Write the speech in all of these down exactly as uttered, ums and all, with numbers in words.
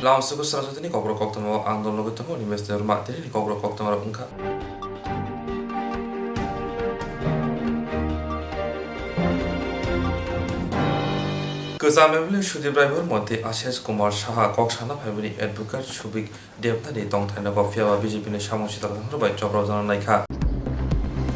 Lam suku srasutini kokrok koktwma o ang dol nugwi tongo, Nimesh Debbarma tini ni kokrok koktwma rok wngkha. Kwcham M L A Sudip Rai Bormon tei Ashish Kumar Saha kok sana phaimani advocate Subik Debnani tongthai nogo, phiyaba B J P ni samung sital bai chopra jana naikha.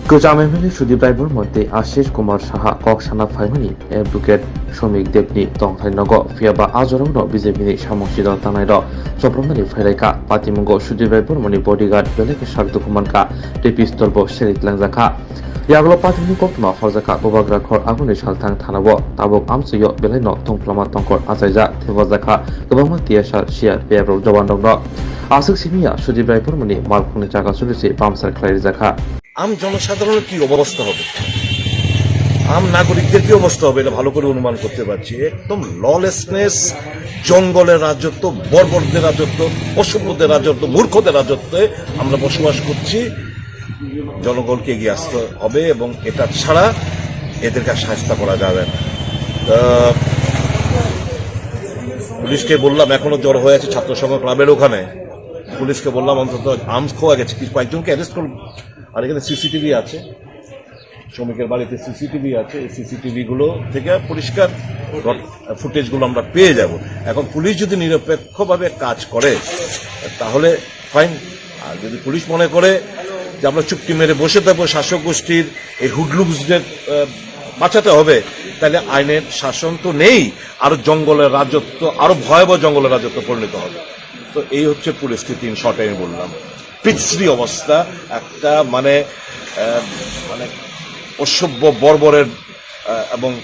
Kwcham M L A Sudip Rai Bormon tei Ashish Kumar Saha kok sana phaimani advocate Somik Debni tongthai nogo, phiyaba a jorao no B J P ni samung sital tangnai rok chopramani phailaikha. Patimungo Sudip Rai Bormon ni bodyguard belai khe sak dukhu mankha tei pistol bo seri tlangjak kha. Yagulo patini koktwma horjakha, bubagra khor aguni salthang thanao tabuk amchaio belaino thongphlama tongkor achaijak, thwibajakha kwbangma T S R, C R P F rok jowanrokno. Aswk simi ya Sudip Rai Bormoni malkhungni jaga choli se bamsar khlai rijakha. আম জনসাধারণের কি অবস্থা হবে, আম নাগরিকদের কি অবস্থা হবে, এটা ভালো করে অনুমান করতে পারছি। একদম ললেসনেস, জঙ্গলের রাজত্ব, বর্বরদের রাজত্ব, অসভ্যদের রাজত্ব, মূর্খদের রাজত্বে আমরা বসবাস করছি। জনগণকে এগিয়ে আসতে হবে এবং এটা ছাড়া এদেরকে আর শায়েস্তা করা যাবে না। আহ, পুলিশকে বললাম, এখনো জড়ো হয়ে আছে ছাত্র সংঘ ক্লাবের ওখানে। পুলিশকে বললাম, অন্তত আর্মস খোয়া গেছে, কিছু কয়েকজনকে অ্যারেস্ট করুন। আর এখানে সিসিটিভি আছে, শ্রমিকের বাড়িতে সিসিটিভি আছে, এই সিসিটিভি গুলো থেকে পরিষ্কার ঘট-, ফুটেজ গুলো আমরা পেয়ে যাব। এখন পুলিশ যদি নিরপেক্ষভাবে কাজ করে, তাহলে ফাইন। আর যদি পুলিশ মনে করে যে আমরা চুপটি মেরে বসে থাকবো, শাসক গোষ্ঠীর এই হুডলুমসদের, আহ, বাঁচাতে হবে, তাহলে আইনের শাসন তো নেই, আরো জঙ্গলের রাজত্ব, আরো ভয়াবহ জঙ্গলের রাজত্ব পরিণত হবে। তো এই হচ্ছে পরিস্থিতি, in short আমি বললাম। পিচ্ছিল অবস্থা, একটা মানে, আহ, মানে অসভ্য বর্বরের, আহ, এবং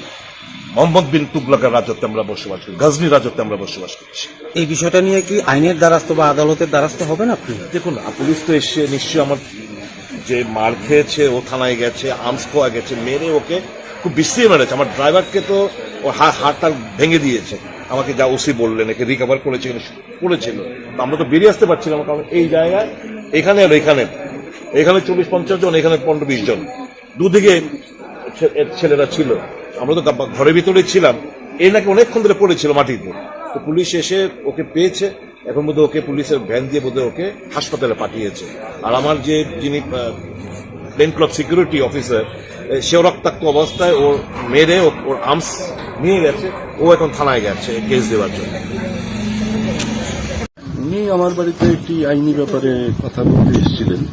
মোহাম্মদ বিন তুগলকের রাজত্বে আমরা বসবাস করি, গজনি রাজত্বে আমরা বসবাস করছি। এই বিষয়টা নিয়ে কি আইনের দ্বারস্থ বা আদালতের দ্বারস্থ হবেন আপনি? দেখুন, আ, পুলিশ তো এসে নিশ্চয়ই আমার যে মার খেয়েছে, ও থানায় গেছে, আর্মস খোয়া গেছে, মেরে ওকে খুব বিশ্রী মেরেছে। আমার ড্রাইভারকে তো ও হা-, হাড় টাড় ভেঙে দিয়েছে। আমাকে যা ওসি বললেন, একে রিকভার করেছে, এখানে পড়েছিল। তো আমরা তো বেরিয়ে আসতে পারছিলাম না, কারণ এই জায়গায় এখানে আর এখানে, এখানে চল্লিশ পঞ্চাশ জন, এখানে পনেরো বিশ জন, দুদিকে ছে-, এর ছেলেরা ছিল। আমরা তো গা-, ঘরের ভিতরে ছিলাম, এই নাকি অনেকক্ষণ ধরে পড়েছিল মাটিতে। তো পুলিশ এসে ওকে পেয়েছে, এখন বোধহয় ওকে পুলিশের ভ্যান দিয়ে বোধহয় ওকে হাসপাতালে পাঠিয়েছে। আর আমার যে, যিনি, আহ, প্লেন ক্লথ সিকিউরিটি অফিসার, এ, সেও রক্তাক্ত অবস্থায় ওর মেরে ও-, ওর আর্মস নিয়ে গেছে, ও এখন থানায় গেছে কেস দেওয়ার জন্য। উনি আমার বাড়িতে একটি আইনি ব্যাপারে কথা বলতে এসেছিলেন।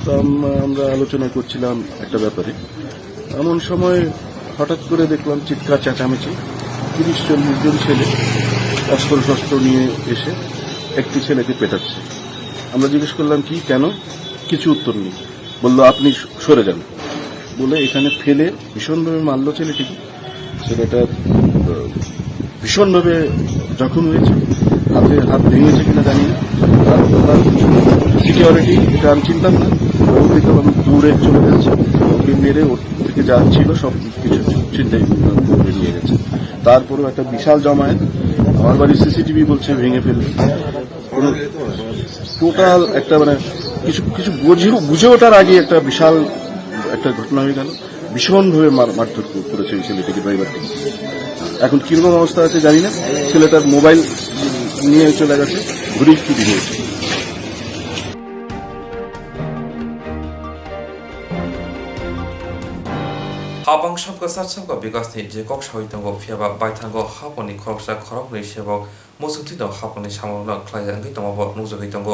তো আম-, আমরা আলোচনা করছিলাম একটা ব্যাপারে। এমন সময় হঠাৎ করে দেখলাম চিৎকার চেঁচামেচি, তিরিশ চল্লিশ জন ছেলে অস্ত্র শস্ত্র নিয়ে এসে একটি ছেলেকে পেটাচ্ছে। আমরা জিজ্ঞেস করলাম, "কি, কেন?" কিছু উত্তর নেই। বলল, "আপনি স-, সরে যান।" বলে এখানে ফেলে ভীষণভাবে মারল ছেলেটিকে। ছেলেটা, আহ, ভীষণভাবে জখম হয়েছে, হাতে হাত ভেঙেছে কিনা জানি না। আর ওনার সিকিউরিটি, এটা আমি চিনতাম না। ও দেখলাম আমি দূরে চলে যাচ্ছে, ওকে মেরে ওর থেকে যা ছিল সব কিছু ছিনতাই করে নিয়ে গেছে। তারপরেও একটা বিশাল জমায়েত, আমার বাড়ির সিসিটিভি বলছে ভেঙে ফেলবে। কোনো টোটাল একটা, মানে, কিছু, কিছু বুঝে, বুঝে ওঠার আগে একটা বিশাল একটা ঘটনা হয়ে গেল। ভীষণভাবে মার-, মারধর করেছে ওই ছেলেটিকে, ড্রাইভারটিকে। এখন কিরকম অবস্থা আছে জানি না। ছেলেটার মোবাইল নিয়ে চলে গেছে, ঘড়ি চুরি হয়েছে। Hapang sabka sat sabka bikasni je kok sawi tongo, phiyaba baithango haponi khoroksa khoroknwi sebok muchungtwino haponi samungno khlai ya wngwi tongmabo nukjagwi tongo.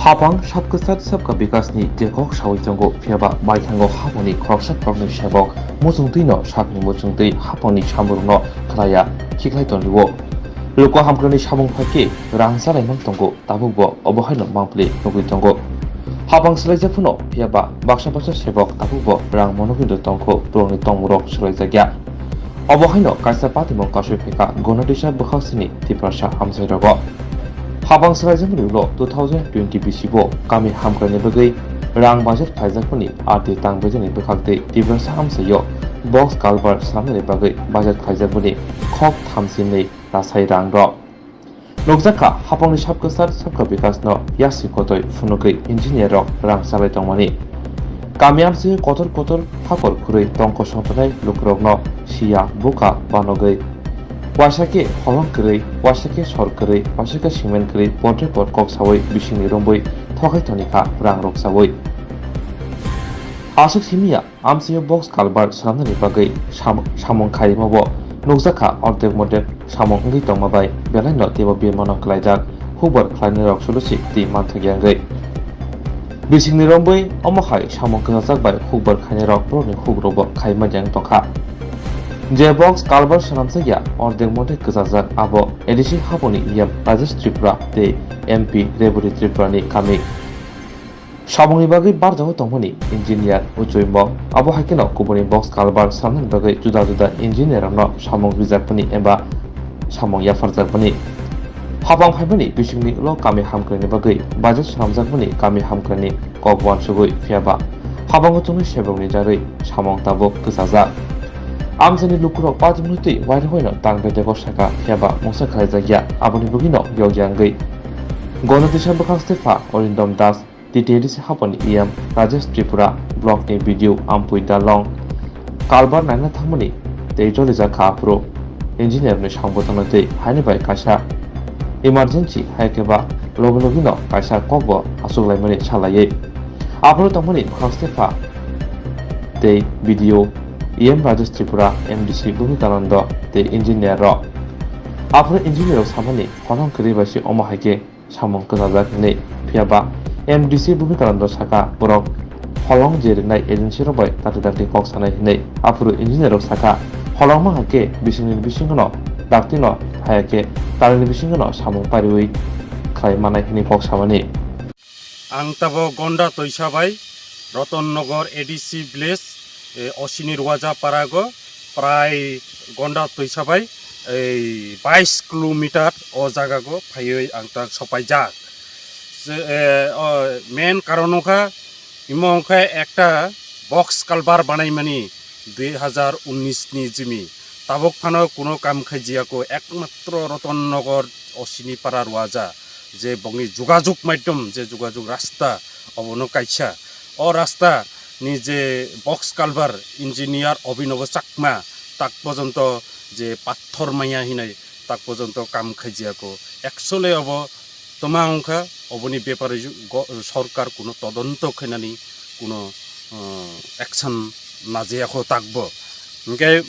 Hapang sabka sat sabka bikasni je kok sawi tongo, phiyaba baithango haponi khoroksa khoroknwi sebok muchungtwino sakni muchungtwi haponi samungno khlai ya khiklai tongo. Luku hamkrani samung phaikhe rang chalaimang tongo. Tabukbo obo haino mangpili nugwi tongo. Hapang swlaijak phano, phiyaba baksa baksa sebok tabukbo rang monogwi tongkho, borokni tongmungrok swlaijakya. Obo haino kaisa patimung kasui phaikha Gonatisa bwkhaksini Tiprasa amchairogo. Hapang swlaijakmani ulo two thousand twenty bisibo kami hamkraini bagwi rang budget khaijakmani R D tangbaijani bwkhaktwi Tiprasa amchaio box culvert slamnani bagwi budget khaijakmani khok thamsinwi rasai rangrok. Nukjakha, hapangni sabkwsar sabkha bikasno yasi kotoi phunugwi engineer rok rang salai tongmani. Kami amchwi kotor kotor hakor khurwi tongkosong tongnai lukurokno siya bukha banogwi Waisa khe holong kwrwi, waisa khe sor kwrwi, waisa khe cement kwrwi, potre pot kok sawi bisingni rombwi thokai toni kha rang rok sawi. Aswk simi ya, amchaio box culvert swnamnani bagwi sam-, samung khairima bo nukjak kha, ordek modek samung wngwi tongma bai belaino teibo birmano kwlaijak, hukbar khlainai rok solusi twi manthokya wngwi. Bisingni rombwi omo hai samung kwchajak bai hukbar khainai rok borokni huk rokbo khaima jeng tongkha. Je box culvert swnamjakya ordek modek kwchajak, abo A D C haboni E M Rajesh Tripura tei M P Rebati Tripura ni kami. Samungni bagwi barjago tongmani engineer Uchoimo, abo hai kheno kubuni box culvert swnamnani bagwi juda juda engineer rokno samung rijakmani eba samung yapharjakmani. Habang phaimani bisingni ulo kami hamkraini bagwi budget swnamjakmani kami hamkraini kok uansugwi, phiyaba habango chwngwi sebokni jarwi samung tabuk kwchajak. Amchaini lukurok patimlwi twi wairokno tang bedego saka, phiyaba mungsa khlaijakya, aboni bagwino yokya wngwi. Gono tisa bwkhak stepha Arindam Das, T T A D C haboni E M Rajesh Tripura, block ni B D O Ampui Dalong, culvert naina thangmani tei jolijak kha aphuru engineer ni sambo tangna tei haini bai kaisa emergency hai khe ba logi logi no kaisa kok bo achuk laimani salaiwi. Aphuru tongmani bwkhak stepha tei B D O, E M Rajesh Tripura, M D C Bhumika Nando tei engineer rok. Aphuru engineer rok samani, "Khonang kwrwi bai se omo hai khe samung kwchajak," hwnwi. Phiyaba M D C Bhumika Nando saka, borok holong je rinai agency rok bai dakti dakti kok sanai hwnwi. Aphuru engineer rok saka, holongma hai khe bisingni bisingo no dakti no haya khe talini bisingo no samung pariwi khlai manai hwnwi kok samani. Ang tabo Gonda Toisa bai Ratan Nagar A D C village, eh, Osini Ruaja parago, prai Gonda Toisa bai, ei, bais kilometer o jaga go phaiwi ang ta sopaijak. Je, eh, o main karon wngkha, imo wngkha ekta box culvert banaimani dui hazar unnis ni jimi. Tabuk phano kuno kam khaijiyako, ekmatro Ratan Nagar Osini para Ruaja, je bongni jugajug maitom, je jugajug rasta, obono kaisa. O rasta ni je box culvert engineer Abhinav Chakma tak porjonto je pathor maya hinai tak porjonto kam khaijiyako. Actually obo toma wngkha, oboni bepare ju-, go-, sorkar kuno todonto khainani kuno, uh, action najayakho takbo. Hingke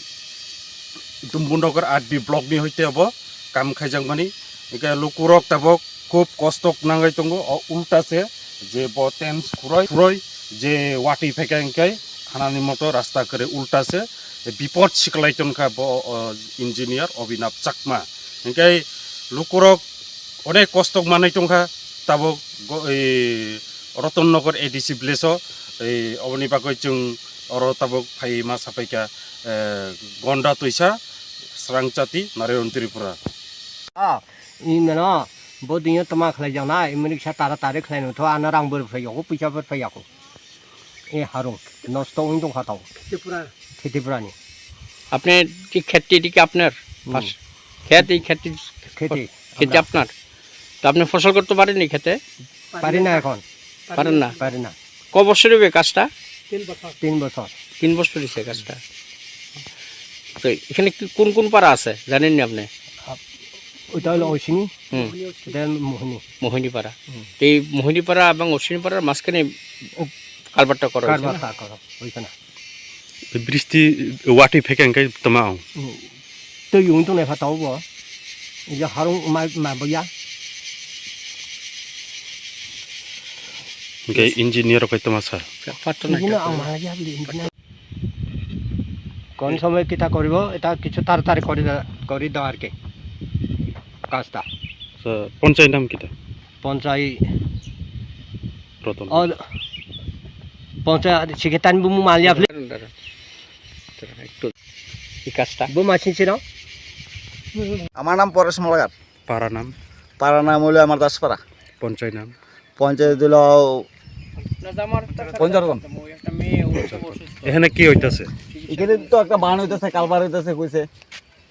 Dumbunogor R D block ni hoite obo kam khaijakmani. Hingke lukurok tabok khub kostok nangwi tongo, o ulta se je bo tens khuroi, khuroi je watwi phaikha hingke khanani moto rasta kwrwi ulta se bipot siklai tongkha bo, o, engineer Abhinav Chakma. Hingke lukurok onek kostok manwi tongkha tabok go-, ei, Ratan Nagar A D C village o, ei, oboni bagwi chwng oro tabok phai ma sapaikha, eh, Gonda Toisa, Srangchati, Narayan Tripura. Ah, imano, bo dino toma khlai jana, imani kisa tara tari khlai nutho, ano rang bor phai yaku, puisa bor phai yaku. E harung, nosto wng tong kha tao. Tripura. Tripura ni. আপনি কি খেত এটি কি আপনার? হুম। পাশ-, খেত, এই খেত, খেতে, খেত আমরা। আপনার? তো আপনি ফসল করতে পারেন এই খেতে? পারি না এখন। পারেন না? পারি না। ক বছর হবে কাজটা? তিন বছর। তিন বছর। তিন বছর হয়েছে কাজটা। তো এখানে কি, কোন কোন পাড়া আছে জানেননি আপনি? আপ-, ওইটা হলো ঐশিনী, হুম। এটা হলো মোহিনী। মোহিনীপাড়া। হুম। তো এই মোহিনীপাড়া এবং অশ্বিনীপাড়ার মাঝখানে ও কালভার্টটা করা হয়েছে, কালভার্ট না? পার করা, ওইখানে। Bristi watwi phaikha hwnkhe tama ang. Hmm. Twi wng tongnai pha tao bo. Ija harung ma, ma boya. Hwnkhe engineer rok hai tama sa. Engineer ang ma ya bli engineer. কোন সময় কিতা করিব, এটা কিছু তাড়াতাড়ি করে দে-, করে দাও আর কি কাজটা। আচ্ছা, পঞ্চায়েত নাম কিতা? পঞ্চায়েত রতন। ও, পঞ্চায়েত সেক্রেটারি বু মালিয়া ফ্লে। দাঁড়ান, দাঁড়ান। দাঁড়ান, একটু এই কাজটা। বু মাছি ছিল। আমার নাম পরেশ মালাকার। পাড়া নাম? পাড়া নাম হইলো আমার দাসপাড়া। পঞ্চায়েত নাম? পঞ্চায়েত হইলো পনেরো জন। এখানে কি হইতাছে? এখানে তো একটা বান হইতাছে, কালভার্ট হইতাছে কইছে।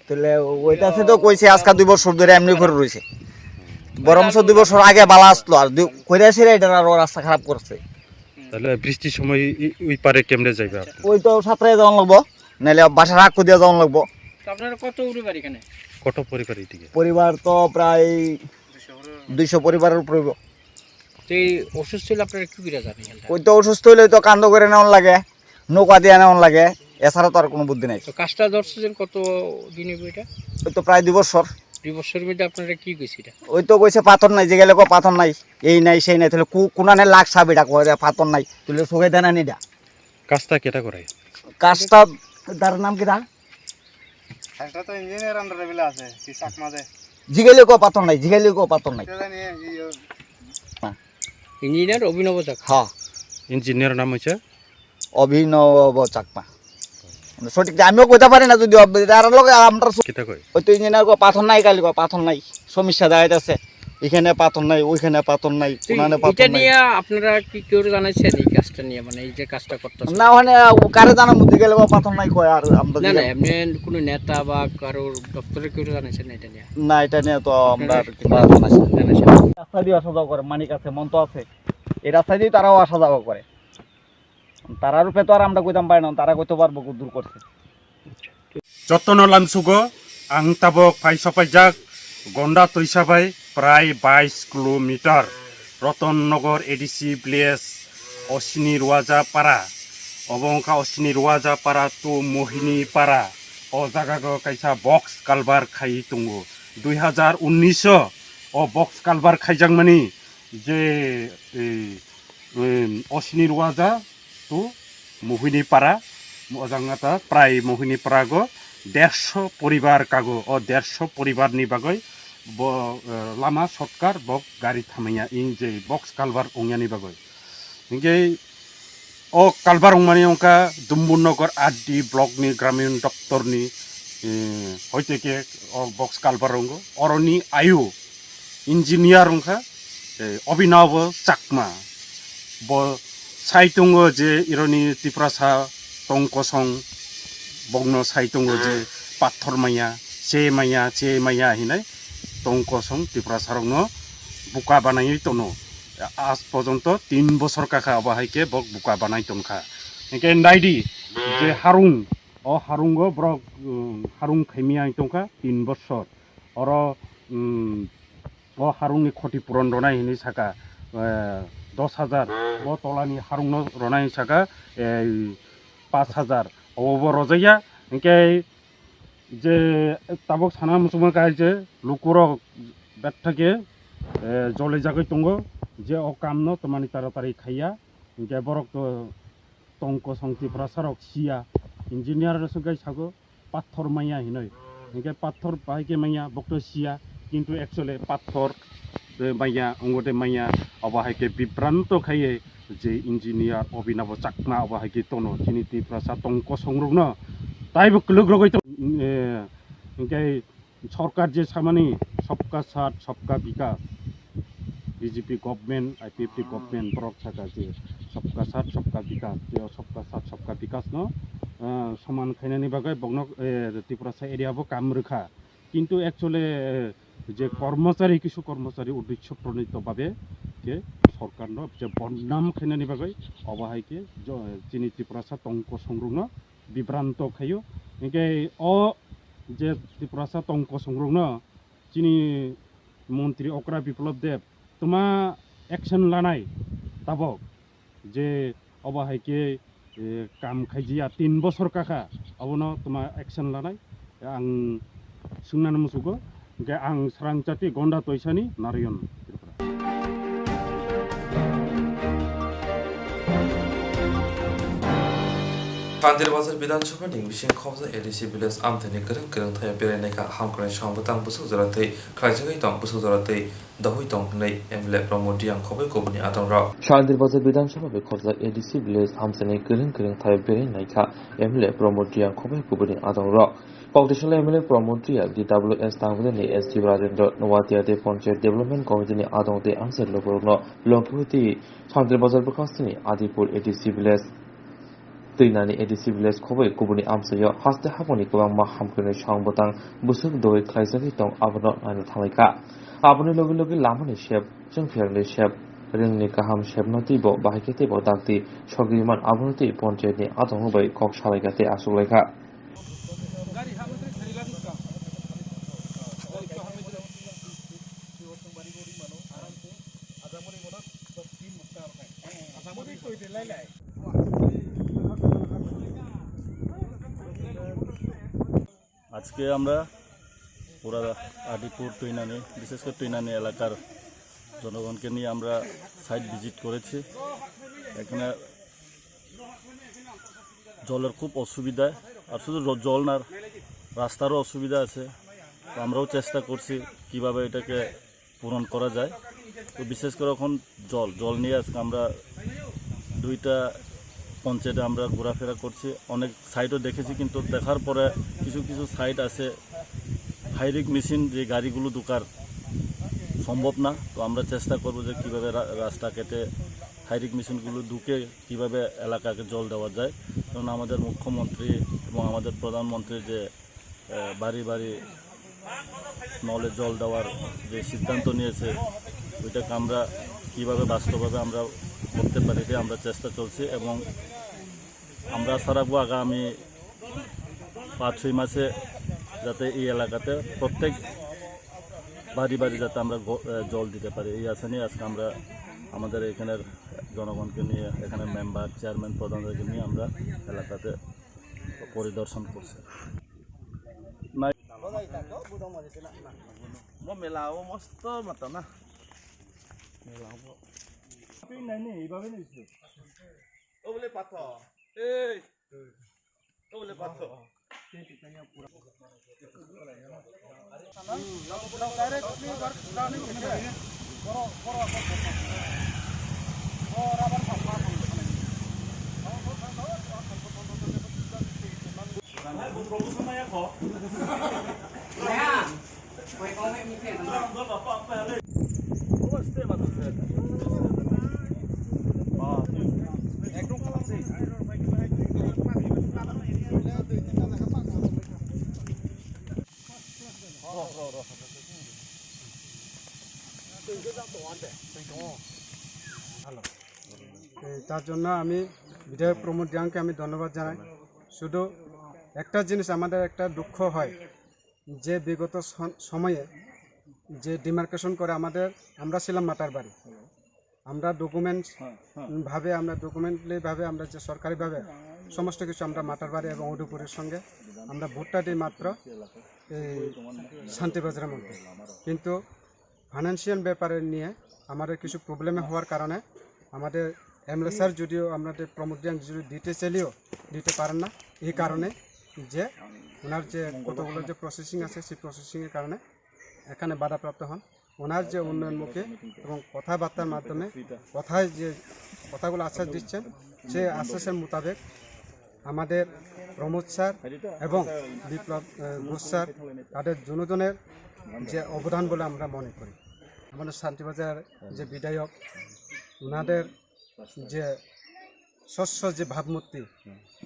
তাহলে ওইটা আছে তো কইছে আজকে দুই বছর ধরে এমনি পড়ে রইছে। বরঞ্চ দুই বছর আগে বালা আসলো, আর দুই, কইরা সিরা এটা আরো রাস্তা খারাপ করছে। তাহলে বৃষ্টির সময় ই-, ওই পারে কেমনে যাইবে আপনি? ওই তো সাঁতরে যাওয়া লাগবো, নাইলে বাসার আগ দিয়ে যাওয়া লাগবো। তো আপনারা কত উড়ে বাড়ি এখানে? কত পরিবার এদিকে? পরিবার তো প্রায় দুইশো পরিবারের উপরে হইব। তো এই অসুস্থ হইলে আপনারা কি করে যান এখানটা? ওই তো অসুস্থ হইলে তো কান্দ করে নেওয়ার লাগে, নৌকা দিয়ে নেওয়ার লাগে, এছাড়া তো আর কোনো বুদ্ধি নাই। তো কাজটা ধরছেন কত দিন হইব এটা? ওই তো প্রায় দুই বছর। দুই বছরের মধ্যে আপনারা কি কইছে এটা? ওই তো কইছে পাথর নাই, যে গেলে কো পাথর নাই, এই নাই সেই নাই, তাহলে কু-, কোনানে লাখ সাব এটা করে পাথর নাই, তাহলে চোখে দেনা নি এটা। কাজটা কেটা করে? কাজটা তার নাম কিতা? একটা তো ইঞ্জিনিয়ার আন্ডারে বিলা আছে, কি চাকমা দে? জিগাইলে কো পাথর নাই, জিগাইলে কো পাথর নাই। এটা জানি, এই, ও। হ্যাঁ। ইঞ্জিনিয়ার অভিনব চাকমা। হ্যাঁ। ইঞ্জিনিয়ার নাম হচ্ছে? অভিনব চাকমা। মানে সঠিক যে আমিও কইতে পারি না, যদি অব-, তার লগে আমরা সু-, কিতা কয়? ওই তো ইঞ্জিনিয়ার কো পাথর নাই, কালি কো পাথর নাই, সমস্যা দাঁড়াইতেছে, এখানে পাথর নাই, ওইখানে পাথর নাই, তো কোনানে পাথর এটা নাই। নিয়ে আপনারা কি কেউ জানাইছেন এই কাজটা নিয়ে, মানে এই যে কাজটা করতেছেন? না, ওখানে কারে জানার মধ্যে গেলে বা পাথর নাই কয়, আর আমরা না, না, দিকে এমনি কোনো নেতা বা কারোর দপ্তরে কেউ জানাইছেন না এটা নিয়ে? না, এটা নিয়ে তো আমরা আর কিছু জানাইছি না। জানাইছেন না। রাস্তা দিয়ে আসা যাওয়া করে, মানিক আছে, মন্ত আছে, এই রাস্তা দিয়ে তারাও আসা যাওয়া করে। তারার উপরে তো আর আমরা কইতাম পারি না, তারা কইতে পারবো কত দূর করছে। Jotono lamsugo ang tabok phai sopaijak Gonda Toisa bai prai bais kilometer Roton Nogor A D C village Osini Ruaja Para. Obo wngkha Osini Ruaja Para to Mohini Para. O jagago kaisa box culvert khai tongo. Dui hazar unnish o o box culvert khaijakmani je, e, em, Osini Ruaja to Mohini Para, mo-, ojang ata prai Mohini Parago dersho poribar kago, o dersho poribarni bagwi bo, eh, lama sotkar bo gari thamaya in je box culvert ongyani bagwi. Hinkhe o culvert ongmani wngkha Dumbur Nogor R D block ni Gramin Doptor ni, eh, hoite khe o box culvert ongo. Oroni ayu engineer wngkha, eh, Abhinav Chakma. Bo sai tongo je ironi Tiprasa tong kosong, bokno sai tongo je pathor maya, che maya, che maya hinai tong kosong Tiprasa rokno buka banaiwi tono. Aaj porjonto tin bosor kakha obo hai khe bok buka banai tongkha. Hinkhe naidi je harung, o harungo borok, um, harung khaimya tongkha tin bosor. Oro, um, o harungni khoti puron ronai hinwi saka, eh, dos hajar, o tolani harungno ronai saka, eh, pash hajar. Obo bo rojakya, hinkhe je tabuk sana muchungma kai je lukurok betha khe, eh, jolijagwi tongo, je o kamno twmani taratari khaiya, hinkhe borok to tong kosong Tiprasa rok siya, engineer rok se gai sago, pathor maya hinoi. Hinkhe pathor bahai khe maya, bokto siya, kintu actually pathor, eh, maya, ongo de maya, obo hai khe bibranto khaiye je engineer Abhinav Chakma obo hai khe tono, chini Tiprasa tong kosong rokno taibo kwlwk rogoi tong, eh, hinkhe Sorkar je samani sabka saath sabka bikas, B J P government, I P F T government borok saka je sabka saath sabka bikas, je sabka saath sabka bikas no, ah, soman khainani bagwi bokno, eh, Tiprasa area bo kam rwkha. Kintu actually, eh, je kormochari, kisu kormochari uddesho pronito babe khe sorkar no je bodnam khainani bagwi obo hai khe jo-, chini Tiprasa tong kosong rokno bibranto khaio. Hinkhe o je Tiprasa tong kosong rokno chini montri okra Biplab Deb twma action lanai tabok je obo hai khe, eh, kam khaijiya tin bosor kakha, abono twma action lanai. Ang swngnani musugo, hinkhe ang Srangchati Gonda Toisani Narayan Tripura. Santir Bazar Bidhan Sabha ni bising khobjak A D C village amthani kwrwng kwrwng thaya berai naikha, hamkrai song bwtang bwswk jora twi khlaijagwi tong, bwswk jora twi dohoi tong hwnwi M L A Pramod Reang khobai kubuni adongrok. Santir Bazar Bidhan Sabha bai khobjak A D C village amthani kwrwng kwrwng thaya berai naikha, M L A Pramod Reang khobai kubuni adongrok. Kokdesala M L A Pramod Reang D W S Tangvili ni S D Rajendra Noatia tei Panchayat Development Committee ni adong tei amchai lukurokno longkhe twi Santir Bazar bwkhak sini Adipur A D C village twinani A D C village khoboi kubuni amchaio haste haphangni kwbangma hamkrai song bwtang bwswk dogwi khlaijagwi tong abono naina thanglaikha. Aboni logi logi lamani sep, chwngpherni sep, ringni kaham sepno teibo bahai khe teibo dakti sogwi man abono tei Panchayat ni adong bai kok salaikha tei achuklaikha. Gari ha mantri sari lagi ska. আজকে আমরা পুরা আদিপুর তৈনানি, বিশেষ করে তৈনানি এলাকার জনগণকে নিয়ে আমরা সাইট ভিজিট করেছি। এখানে জলের খুব অসুবিধা, আর শুধু জ-, জল না, রাস্তারও অসুবিধা আছে। তো আমরাও চেষ্টা করছি কিভাবে এটাকে পূরণ করা যায়। তো বিশেষ করে এখন জল, জল নিয়ে আজকে আমরা দুইটা পঞ্চায়েতে আমরা ঘোরাফেরা করছি, অনেক সাইটও দেখেছি, কিন্তু দেখার পরে কিছু কিছু সাইট আছে হাই রিস্ক মেশিন যে গাড়িগুলো ঢুকার সম্ভব না। তো আমরা চেষ্টা করব যে কীভাবে রা-, রাস্তা কেটে হাই রিস্ক মেশিনগুলো ঢুকে কীভাবে এলাকাকে জল দেওয়া যায়, কারণ আমাদের মুখ্যমন্ত্রী এবং আমাদের প্রধানমন্ত্রী যে, আহ, বাড়ি বাড়ি নলে জল দেওয়ার যে সিদ্ধান্ত নিয়েছে, ওইটাকে আমরা কীভাবে বাস্তবভাবে আমরা করতে পারি, এটা আমরা চেষ্টা চলছে। এবং আমরা আশা রাখবো আগামী পাঁচ ছয় মাসে যাতে এই এলাকাতে প্রত্যেক বাড়ি বাড়ি যাতে আমরা গ-, আহ, জল দিতে পারি, এই আশা নিয়ে আজকে আমরা আমাদের এখানের জনগণকে নিয়ে, এখানে মেম্বার, চেয়ারম্যান, প্রধানদেরকে নিয়ে আমরা এলাকাতে পরিদর্শন করছি। Mo mela o mosto mata na. Mela o. O bole pathor. Ei. O bole pathor. এই, তার জন্য আমি বিধায়ক প্রমোদ রিয়াংকে আমি ধন্যবাদ জানাই। শুধু একটা জিনিস আমাদের একটা দুঃখ হয় যে বিগত সম-, সময়ে যে ডিমার্কেশন করে আমাদের, আমরা ছিলাম মাতার বাড়ি, আমরা ডকুমেন্টস ভাবে, আমরা ডকুমেন্টলি ভাবে, আমরা যে সরকারিভাবে সমস্ত কিছু আমরা মাতার বাড়ি এবং উদয়পুরের সঙ্গে আমরা ভোটটা দিই মাত্র এই শান্তিবাজারের মধ্যে। কিন্তু ফাইন্যান্সিয়াল ব্যাপারে নিয়ে আমাদের কিছু প্রবলেমে হওয়ার কারণে আমাদের এমএলএ স্যার যদিও আমাদের প্রমোদ রিয়াং যদি দিতে চাইলেও দিতে পারেন না। এই কারণে যে ওনার যে কতগুলো যে প্রসেসিং আছে, সেই প্রসেসিংয়ের কারণে এখানে বাধাপ্রাপ্ত হন। ওনার যে উন্নয়নমুখী এবং কথাবার্তার মাধ্যমে কথায় যে কথাগুলো আশ্বাস দিচ্ছেন, সেই আশ্বাসের মোতাবেক আমাদের প্রমোদ স্যার এবং বিপ্লব, আহ, ঘোষ স্যার, তাদের দুজনের যে অবদান বলে আমরা মনে করি। আমাদের শান্তিবাজার যে বিধায়ক, ওনাদের যে স্বচ্ছ যে ভাবমূর্তি,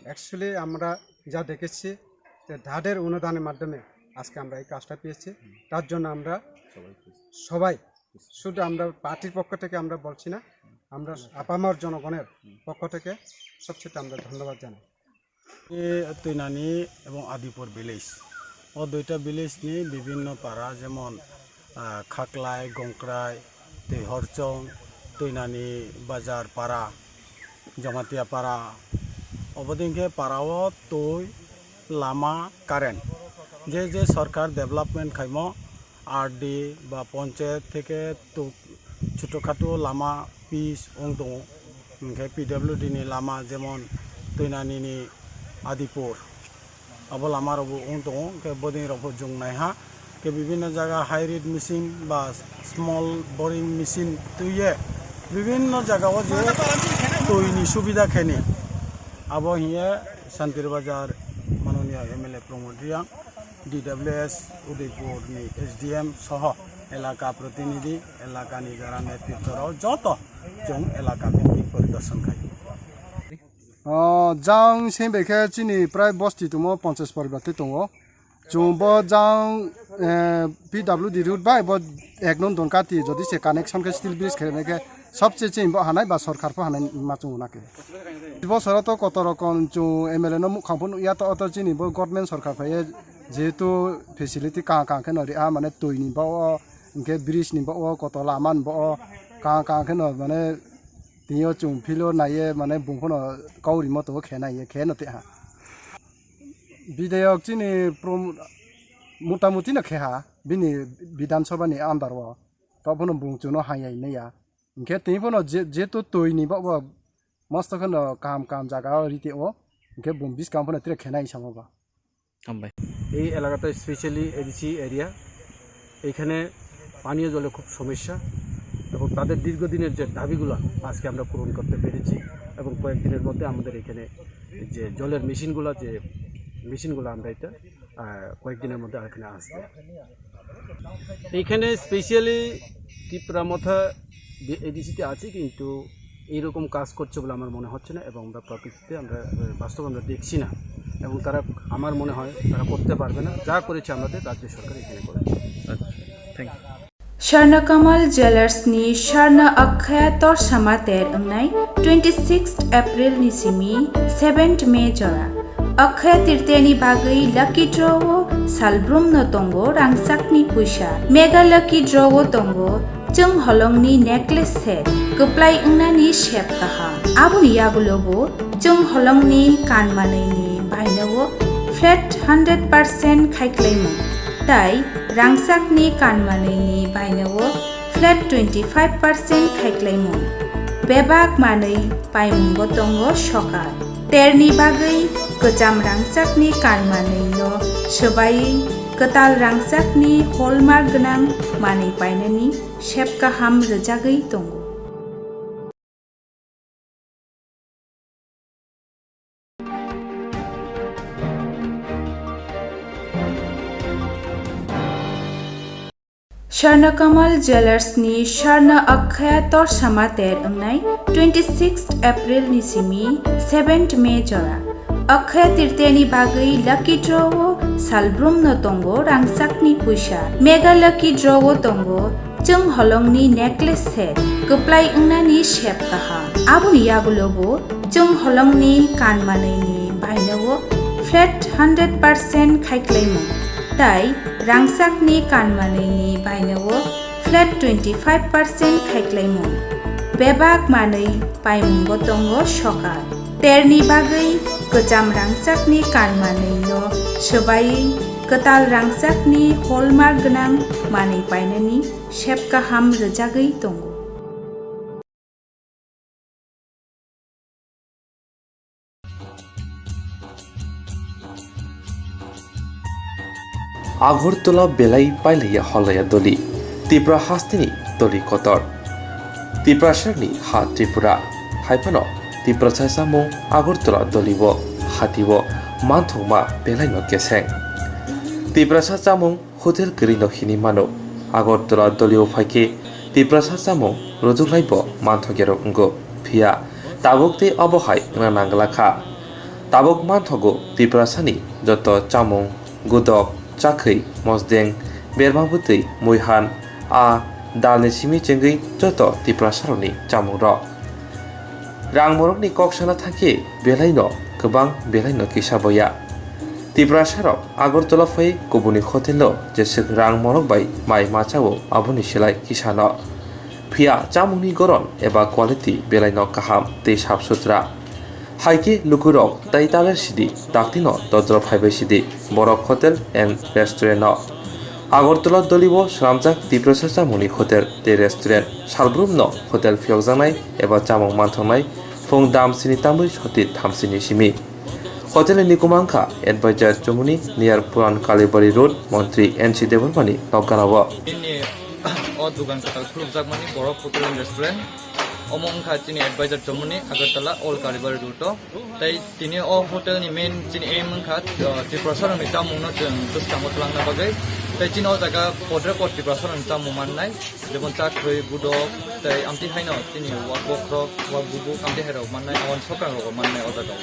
অ্যাকচুয়ালি আমরা যা দেখেছি যে তাদের অনুদানের মাধ্যমে আজকে আমরা এই কাজটা পেয়েছি। তার জন্য আমরা সবাই, শুধু আমরা পার্টির পক্ষ থেকে আমরা বলছি না, আমরা আপামর জনগণের পক্ষ থেকে সবচেয়ে আমরা ধন্যবাদ জানাই। এই তৈনানি এবং আদিপুর ভিলেজ, ও দুইটা ভিলেজ নিয়ে বিভিন্ন পাড়া, যেমন, আহ, খাকলাই, গংকরাই, তৈহরচং, তৈনানি বাজার পাড়া, জমাতিয়া পাড়া, obodingkhe parao twi, lama, current. Je je sorkar development khaimo, R D ba ponchayat theke to chuto khato lama pis wng tongo. Hinkhe P W D ni lama jemon Toinani ni Adipur, abo lama rok bo wng tongo. Hinkhe boding rok bo jung naiha. Hinkhe bibinno jaga high reed machine ba small boring machine twiye bibinno jaga o je twi ni subida khaini. Abo hiye Santir Bazar manoniya M L A Pramod Reang, D W S Udaipur ni S D M soho elaka protinidhi, elaka ni jara netritto rok joto chwng elaka bini poridorshan khai. O, jang seng bai khe chini prai bosti tongo, ponchash poribar tei tongo. Chwng bo jang, eh, P W D route bai bo ek nung don kati, jodi se connection khe steel bridge khe nai khe sabse chini bo hanai ba sorkar pho hanai ma chwng na khe. Bosoro to koto rokom chwng M L A no mukhang pho nukya to, oto chini bo government sorkar phai jehetu facility kaham kaham khe no ri a, mane twi ni bo o, hinkhe bridge ni bo o, koto lama ni bo o, kaham kaham khe no mane Tini o chwng philo naiye mane bung phano kauri moto khe naiye khe no te ha. Bidayok chini prom-, mutamuti no khe ha, bini Bidhan Sabha ni under o. Tok phano bung chwngno hayai naiya. Hinkhe tini phano je, jeto twi ni ba, ba mosto kheno kaham kaham jaga o rite o. Hinkhe bung biskang phano tere khe nai samo ba. এই এলাকাটা specially ADC area, এখানে পানীয় জলের খুব সমস্যা এবং তাদের দীর্ঘদিনের যে দাবিগুলো আজকে আমরা পূরণ করতে পেরেছি এবং কয়েকদিনের মধ্যে আমাদের এখানে যে জলের মেশিনগুলো, যে মেশিনগুলো আমরা এটা, আহ, কয়েকদিনের মধ্যে এখানে আসবে। এখানে স্পেশালি টিপরা মথা এডিসিতে আছে, কিন্তু এইরকম কাজ করছে বলে আমার মনে হচ্ছে না এবং আমরা প্রকৃতিতে আমরা, আহ, বাস্তবে আমরা দেখছি না এবং তারা, আমার মনে হয় তারা করতে পারবে না। যা করেছে আমাদের রাজ্য সরকার এখানে করেছে। আচ্ছা, thank you. Swarna Kamal Jewelers ni Swarna Akshaya Torsama ter wngnai twenty sixth April ni simi seventh May jora. Akshaya Tritiya ni bagwi lucky draw o salbrum no tongo rangchak ni puisa. Mega lucky draw o tongo chwng holong ni necklace set kwplai wngnani sep kaham. Aboni yagulo bo chwng holong ni kan manwi ni baino o flat hundred percent khaiklaimung. Tai rangchak ni kan manwi ni baino o flat twenty five percent khaiklaimung. Bebak manwi paimungo tongo sokal. Terni bagwi kwcham rangchakni kan manwino swbaiwi kwtal rangchakni hallmark gwnang manwi painani sep kaham rwjagwi tongo. Swarna Kamal Jewelers ni Swarna Akshaya Torsama ter wngnai twenty sixth April ni simi seventh May jora. Akshaya Tritiya ni bagwi lucky draw o salbrum no tongo rangchak ni puisa. Mega lucky draw o tongo chwng holong ni necklace set kwplai wngnani sep kaham. Aboni yagulo bo chwng holong ni kan manwi ni baino o flat hundred percent khaiklaimung. Tai rangchakni kan manwini baino o flat twenty five percent khaiklaimung. Bebak manwi paimungo tongo sokal. Terni bagwi kwcham rangchakni kan manwino swbaiwi kwtal rangchakni hallmark gwnang manwi painani sep kaham rwjagwi tongo. Agartala belai pailaiya holaiya doli, Tripura hasteni doli kotor. Tiprasarni ha Tripura, haiphano Tiprasa chamung Agartala dolibo, hatibo manthokma belaino keseng. Tiprasa chamung hotel kwrwino hinwi mano. Agartala dolio phaikhe Tiprasa chamung rwjuklaibo manthokya rok wngo. Phiya tabuk tei obo hai wngna nangla kha. Tabuk manthogo Tiprasani joto chamung, gudok, chakhwi, mosdeng, berma bwtwi, muihan, a dalni simi chengwi joto Tiprasarokni chamungrok. Rang morokni kok sana thangkhe belaino kwbang belaino kisa boya. Tiprasarok Agartala phai kubuni hotelo jeswk rang morok bai mai machao aboni silai kisano. Phiya chamungni goron eba quality belaino kaham tei sap sutra. Haikhe lukurok tai taler sidi daktino dodro phaibai sidi Borok Hotel and Restaurant no. Agartala dolibo swnamjak Tiprasa chamungni hotel tei restaurant. Salbrumno hotel phiyokjaknai eba chamung manthoknai phung dam sini tamwi soti thamsini simi. Hotel ni nikuma wngkha Advisor Chomoni near Puran Kalibari Road, Montri N C Debbarmani nokganao. Bini o dugan kwtal khulukjakmani Borok Hotel and Restaurant. Omo wngkha chini Advisor Chomoni, Agartala, Old Kalibari Road o. Tai tini o hotel ni main chini aim wngkha, uh, Tiprasa rokni chamung no chwng bwskango twlangna bagwi. Tai chini o jaga podre pod Tiprasa rokni chamung mannai. Jemon chakhwi, budok, tei amtwi haino chini wak bokhorok, wak bubuk, amtwi hairok mannai, aboni sokrangrokbo mannai o jagao.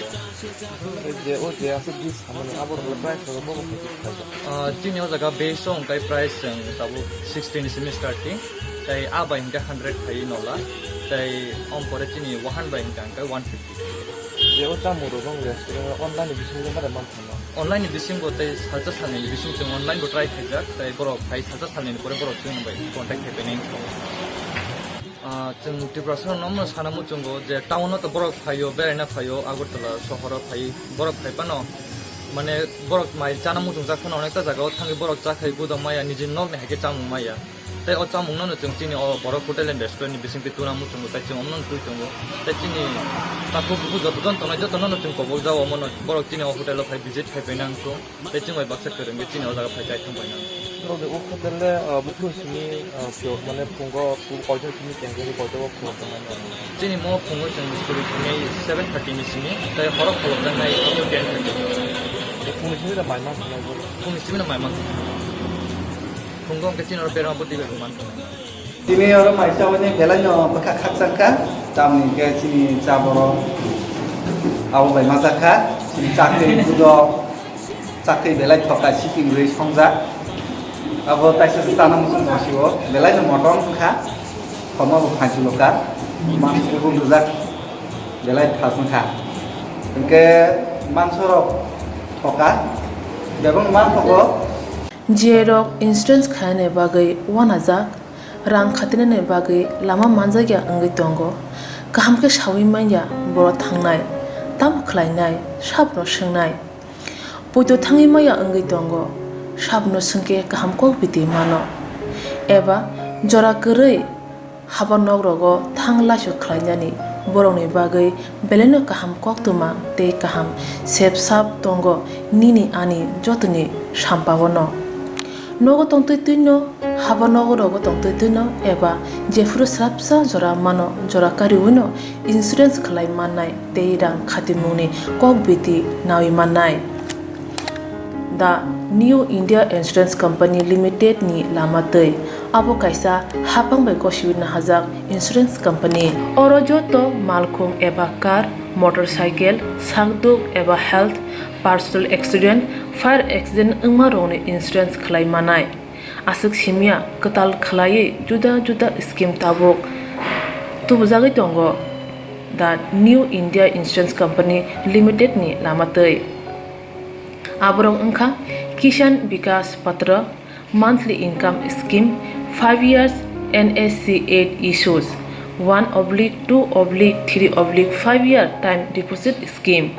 Je o je aswk dish hamani abo rwgwi price rwgwi bobo khaijak khaijak. Ah, chini o jaga base o hwnkhe price chwng tabuk sixty ni simi starting, tei a bai hwnkhe hundred khai nola, tei om pore chini wahan bai hwnkhe hwnkhe one fifty. Je o chamung rwgwi restaurant o online ni bisingo mare man. Online ni bisingo tei salsa salnwi ni bising chwng online bo try khaijak, tei borok phai salsa salnwi ni pore borok chwng bai contact khai painai wngkha. Ah, chwng Tiprasarokno omono sana muchungo je town-o to borok phaio, beraina phaio, Agartala sohoro phai, borok phai phano, mane, borok mai chana muchungjak phano onekta jagao thangwi borok chakhai gudam maya, nijini nokni hai khe chamung maya. Tei o chamungno chwng chini o borok hotel and restaurant-ni bisingtwi tuna muchungo, tei chwng omono twi tongo. Tei chini takhuk bukhuk joto jon tongnai jotono chwng kobok jao, omono borok chini o hotel-o phai visit khai paina wng thung. Tei chwng bai baksa kwrwngwi chini o jaga phai chai thang paina. Norok de o hotel le, ah, buphuru simi, ah, pure mane phungo pu-, koitor simi tengkhe koitor o khulok tongnai norok? Chini mo phungo chwng suri thangwi seven thirty ni simi, tei horo khulok jaknai ten thirty. Phungni simi da mai ma khanai bo? Phungni simi da mai ma khanai. Phungo hwnkhe chini oro berma bwtwi bai bo man khanai. Tini oro mai chabani belai no bwkha khakchang kha, tamni hwnkhe chini cha borok abo bai ma jak kha, chini chakri budok. Chakri belai thoka siking rwi songjak. Abo taisa se chana muchung mosio belai no motom wngkha. Khoma bo phanchi loka. Mansi bo bujak belai thas wngkha. Hwnkhe mansorok thoka. Bebak ma thogo. Jerok insurance khainani bagwi wanajak, rang khatinani bagwi lama manjakya wngwi tongo. Kaham khe sawi manya borok thangnai, tamo khlainai, sabno swngnai. Poito thangwi maya wngwi tongo, sabno swngkhe kaham kok biti mano. Eba jora kwrwi haba nok rogo thang laisu khlainani borokni bagwi belaino kaham koktwma tei kaham sep sap tongo nini ani jotoni sampao no. Nogo tongtwi twino, haba nogo rogo tongtwi twino eba jephuru swrapsa jora mano jora kariwino insurance khlai mannai tei rang khatimungni kok biti nawi mannai. The New India Insurance Company Limited ni lama twi. Abo kaisa hapang bai gosiwi nahajak insurance company. Oro joto malkhung eba car, motorcycle, sakduk eba health, personal accident, fire accident wngma rokni insurance khlai manai. Aswk simya kwtal khlaiwi juda juda scheme tabuk tubujagwi tongo The New India Insurance Company Limited ni lama twi. Aborok wngkha Kisan Vikas Patra, monthly income scheme, five years N S C eight issues, one oblique two oblique three oblique five year time deposit scheme.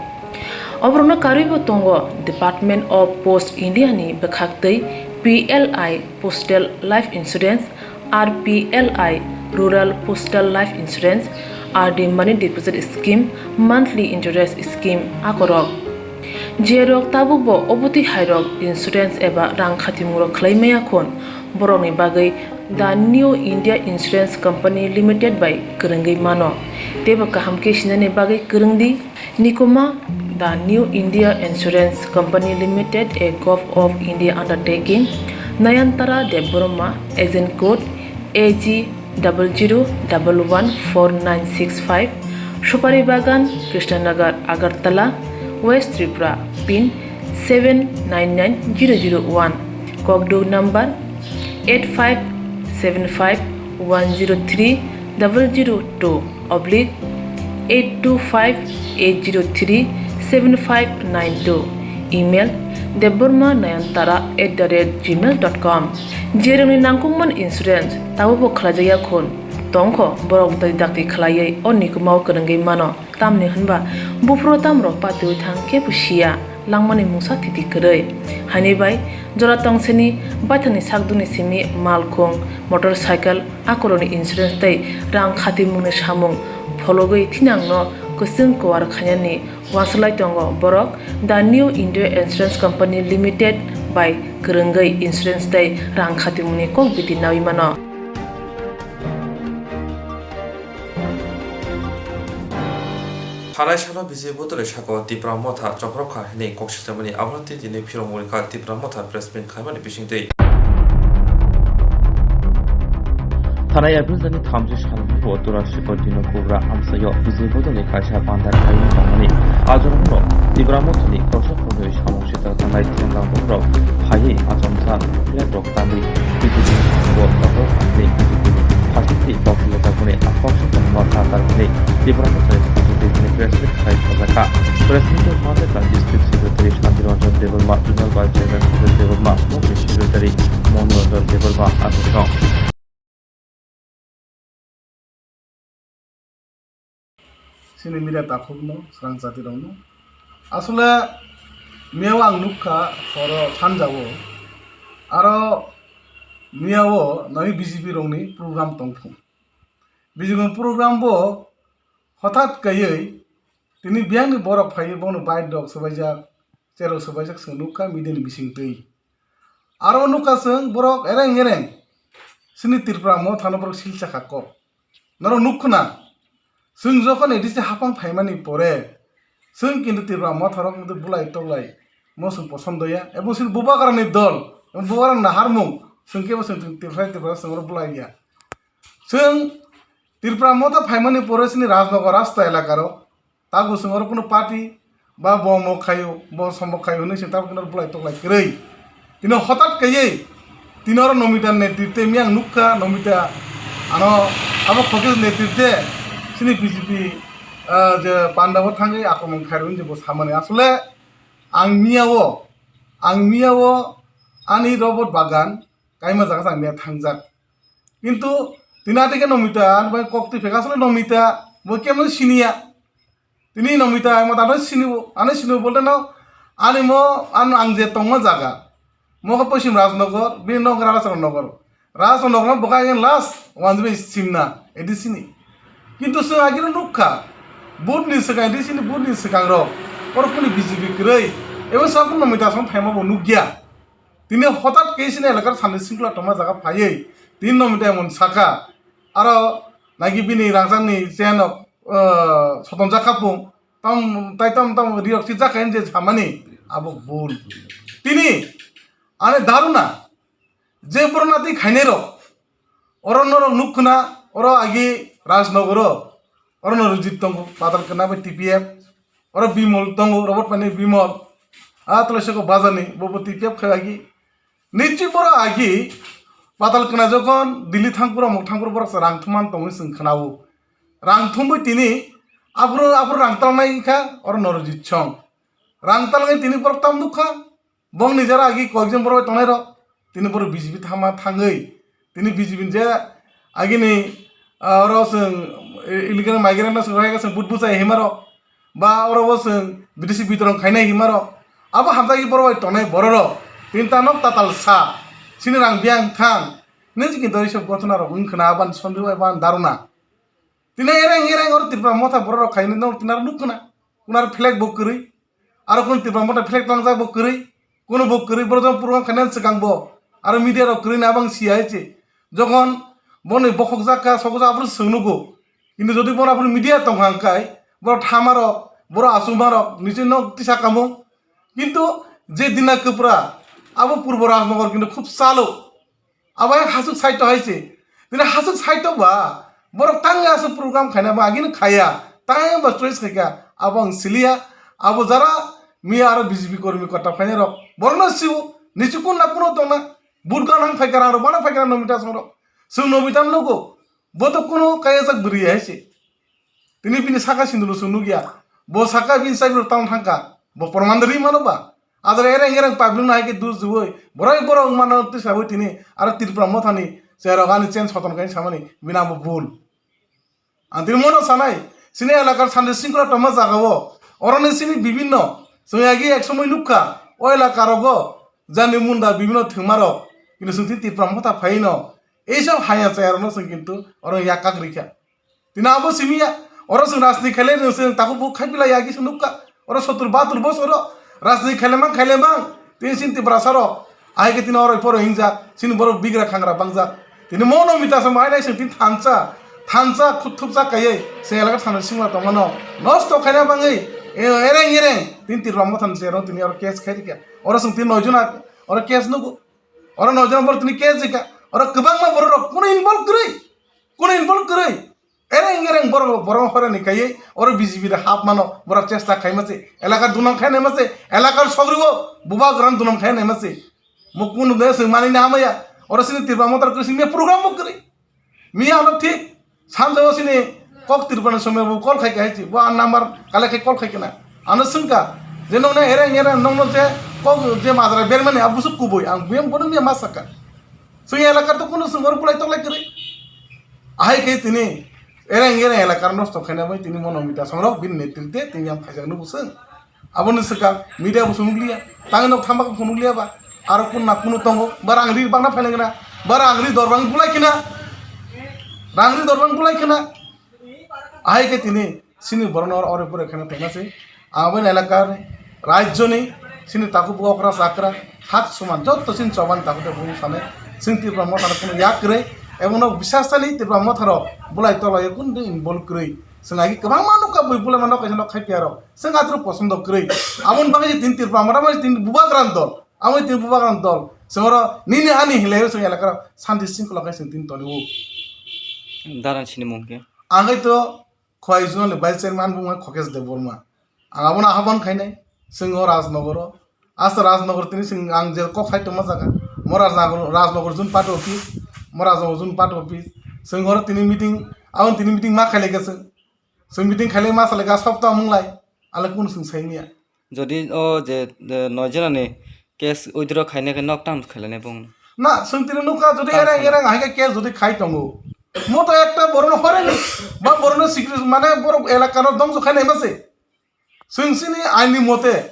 Oborokno karwibo tongo Department of Post India ni bwkhaktwi P L I Postal Life Insurance, R P L I Rural Postal Life Insurance, R D Money Deposit Scheme, Monthly Interest Scheme akorok. Jerok tabukbo obotwi hairok insurance eba rang khatimungrok khlai maya khun, borokni bagwi The New India Insurance Company Limited bai kwrwngwi mano. Teibo kaham khe sinani bagwi kwrwng di. Nikuma, The New India Insurance Company Limited, a Govt of India undertaking, Nayantara Debbarma, agent code A G double zero double one four nine six five, Supari Bagan, Krishnanagar, Agartala, West Tripura, pin seven nine nine zero zero one, kokduk number eight five seven five one zero three double zero two oblique eight two five eight zero three seven five nine two, email debbarma nayantara at the rate gmail dot com. Jerokni nangkukmani insurance tabukbo khlaijakya khun tongkho, borok bwtwi dakti khlaiwi o nikumao kwrwngwi mano. Tamni hwnba buphuru tamrok patiwi thang kebo siya, langmani mungsa thiti kwrwi. Haini bai jora tongsini baithangni sakduni simi malkhung, motorcycle, akorokni insurance tei rang khatimungni samung phologwi thinangno kwchwng kuar khainani uansuk lai tongo borok. The New India Insurance Company Limited bai kwrwngwi insurance tei rang khatimungni kok biti nawi mano. Thanai salo B J P bodolni sakao Tipra Motha chopropkha hwnwi kok sijamani abono tei tini phirogmung rikha Tipra Motha press meet khaimani bisingtwi. Thanai April talni thamchi salni bo Turashikor Dino Kubra amchaio B J P bodolni kaisa bandar khaimani tongmani. A jorao Tipra Mothani kosa phunwi samung sita thanai Tremlang borok phaiwi achomsa flag rok tanwi B J P ni samung bo kotor khaimani B J P ni phaisingtwi kok sijak mani a kok sijak no satar hwnwi Tipra Mothani phaisingtwi tini press meet khai sajak kha. Press meet o manjakha District Secretary Shanti Ranjan Debbarma, Zonal Vice Chairman Sujit Debbarma, Mukti Secretary Monu Ranjan Debbarma, aswk no. chini media takhukno, swrang chatirokno. Asole miyao ang nukha horo sanjao, aro miyao nai B J P rokni program tongphung. Bijing program bo hothat kaiwi tini biyangni borok phaiwi bono bike rok swbaijak, cherok swbaijak chwng nukha media ni bisingtwi. Aro nukha chwng borok ereng ereng chini Tripura Motha no borok silcha kha kok. Norok nukkhwna chwng jokhon A D C haphang phaimani pore chwng kintu Tripura Motha rok wngtwi bulai toklai mo chwng poson doya, ebong chini bubagrani dol, ebong bubagrani naharmung chwng kebo chwng Tripura Tripura chwng oro bulai ya. Chwng Tripura Motha phaimani pore chini Rajnagar rasta elakaro tabuk chwng oro kunu party ba bo mok khaio, bo somok khaio hwnwi chwng tabuk kunu bulai toklai kwrwi. Tini hothat kaiwi tini oro Nomita netrite miyang nukha, Nomita ano abo khokhe netrite chini B J P, ah, je pandao thangwi akromon khairwi je bo samani. Asole ang miyao, ang miyao ani robot bagan kaima jaga sa ang miya thangjak. Kintu tini atike Nomita, ani bai kok twi pheka asole Nomita, bo kemno siniya. Tini Nomita, mo tano sinibo, ano sinibo bolte no, ani mo, ano ang je tongma jaga, mo khe Poschim Rajnagar, bini nok Rajnagar. Rajnagar no bwkha yang last, wanjwi simna, A D C ni. Kintu chwng agino nukha, vote ni swkang, A D C ni vote ni swkang rok, oro kuni B J P kwrwi, ebo sa Nomita song phaima bo nukya. Tini hothat khe chini elakar sandi singkla tongma jaga phaiwi tini Nomita emon saka, aro nagi bini rangchakni chain rok, ah, sotonjak kha pung, tam, tai tam tam rirok sijak kha je samani abo bul. Tini ani dharuna je borok nati khainai rok, oro norok nukkhwna, oro agi Rajnagar o, oro no Rajit tongo, Patal Kana bai T P F, oro Bimol tongo, Robot Pani Bimol, a tole seko Bajani, bobo T P F khai agi. Nichi borok agi Patal Kana jokhon Delhi thangpura, mok thangpura borok rang thuman tongwi chwng khwnao. Rang thumwi tini abro, abro rang talnai kha, oro no Rajit song. Rang talnai tini borok tam nukha, Bongni jora agi koyekjon borok tongnai rok, tini borok B J P thama thangwi, tini B J P je agini, ah, oro chwng, eh, illegal migrant no chwng rohai chwng but bwchai hima rok, ba oro bo chwng bidesi bitoron khainai hima rok, abo hamjagwi borok bai tongnai borok rok, tini ta nok tatal sa, chini rang biyang thang, nini jiki dori sob gothona rok wng khwna aban sonri bai ban daruna. Tini ereng ereng oro Tripura Motha borok rok khainai no tini aro nuk khwna, kunar flag bo kwrwi, Aro kunu Tipra Motha flag tlangjak bo kwrwi, kunu bo kwrwi, borok jokon program khainani swkang bo, aro media rok kwrwi na abang siya hai se. Jokon boni bokhok jak kha, sokjak aphuru swng nugo. Kintu jodi bono aphuru media tong kha hwnkhe, borok thama rok, borok achukma rok, nisi nok tisa kamung. Kintu je Dina Kwpra, abo Purbo Rajnagar kintu khub chalo. Abo hai hasuk side to hai se. Tini hasuk side to ba. Borok tang asuk program khaina ba agini khaya. Tang ba choice khaika. Abo ang siliya. Abo jara miya aro B J P kormi kota phaina rok. Borok no siu. Nichu kun na kuno tong na. But gan hang phaikara aro bana phaikara Nomita song rok. Sung Nomita nugo. Bo to kuno kaya jak bwrwi hai se. Tini bini saka sindulu sung nukya. Bo saka bini side rok tang thangka. Bo proman ri mano ba. Adre ereng ereng public no hai khe dus juwi. Borok borok mano twi sawi tini. Aro Tripura Mothani cherok ani chen soton kai samani. Bini abo bul. Ang tini mono sanai. Sini elakar sandi singkula tongma jaga o. Oroni sini bibinno. Song agi ek somoi nukha. O elaka rogo. Jani munda bibinno thwngma rok. Kintu sung tini Tripura Motha phaino. Ei sob haya chaya rokno sung kintu oro yak kak rikha. Tini abo simi ya, oro chwng rajniti khailai rwng chwng takhuk bukhuk khai pilai ya, kisa nukha. Oro sottur bahattur bosor o rajniti khailaimang khailaimang, tini chini Tiprasa rok. Ahai khe tini oro phoro hingjak, chini borok bigra khangra bangjak. Tini mono mita se mai nai chwng tini thansa, thansa khut thupsa kaiwi chwng elaka thani singla tongmano. Nosto khaina bangwi, e, ereng ereng, tini Tipra Mothani cherok tini oro case khai rikha. Oro chwng tini noi jona, oro case nugo. Oro noi jona borok tini case rikha. Oro kwbangma borok rok, kuno involve kwrwi, kuno involve kwrwi. Ereng ereng borok, borok horani kaiwi oro B J P de hap mano, borok chesta khaima se, elaka dunam khainai ma se, elakar sogribo bubagrani dunam khainai ma se. Mo kunu de se mani na hamaya, oro sini Tipra Motha kwrwi sini program bo kwrwi. Miya ano thik, sanjao sini kok Tripura ni somoi bo call khai khai si, bo a number kale khai call khai kana. Ano swngka, je nongna ereng ereng nongno je kok je majra bermani abusuk kubui, ang buyang bono miya masaka. Chwng elaka to kunu chwng oro bulai toklai kwrwi. Ahai khe tini Ereng ereng elakar nosto khaina bai tini mono mita songrok bini netrite tini yang phaijak nugo seng. Aboni swkang media bo swnukliya, tangwi nok thamba khe phunukliya ba. Aro kun na kunu tongo, ba rang ri bangna phainai gana, ba rang ri dor bang bulai khina, rang ri dor bang bulai khina. Ahai khe tini sini borokno oro pore kheno tongna se. Ang abo elakar rajyoni sini takhuk okra chakra hak soman jotto sini choban takhuk de bung sane. Sing Tipra Motha rok kheno yak kwrwi ebong no bisas sani Tipra Motha rok bulai tolo ye kun de involve kwrwi. Sing agi kwbangma nokha bui bulai ma nokha nokha phiya rok. Sing atru posondo kwrwi. Abon bagwi tin Tipra Motha ma tin bubagra dol. Amo tin bubagra dol. Sing oro nini ani hilai sing elakar santi sing kholok sing tin toni u. Daran sini mung khe. Ang to Khowai Zonal ni Vice Chairman bungma Khokesh Debbarma. Ang abono ahobon khainai. Sing o Rajnogoro. Asta Rajnogor tini sing ang je kok sai tongma jaga. Mo Rajnogor, Rajnogor Zone Party Office. Mo Rajnogor Zone Party Office. Sing oro tini meeting, abon tini meeting ma khailai khe sing. Sing meeting khailai ma salai kha sopta munglai. Ale kun sing sai niya. Jodi o je, je noi jona ni case withdraw khainai khe nok tam khailai nai bung. Na, sing tini nukha jodi Tam ereng khailai. Ereng hai khe case jodi khai tongo. Mo to ekta borok no hore ni. Ba borok no sikri mane borok elaka no dongso khainai ma se. Sing sini aini mote,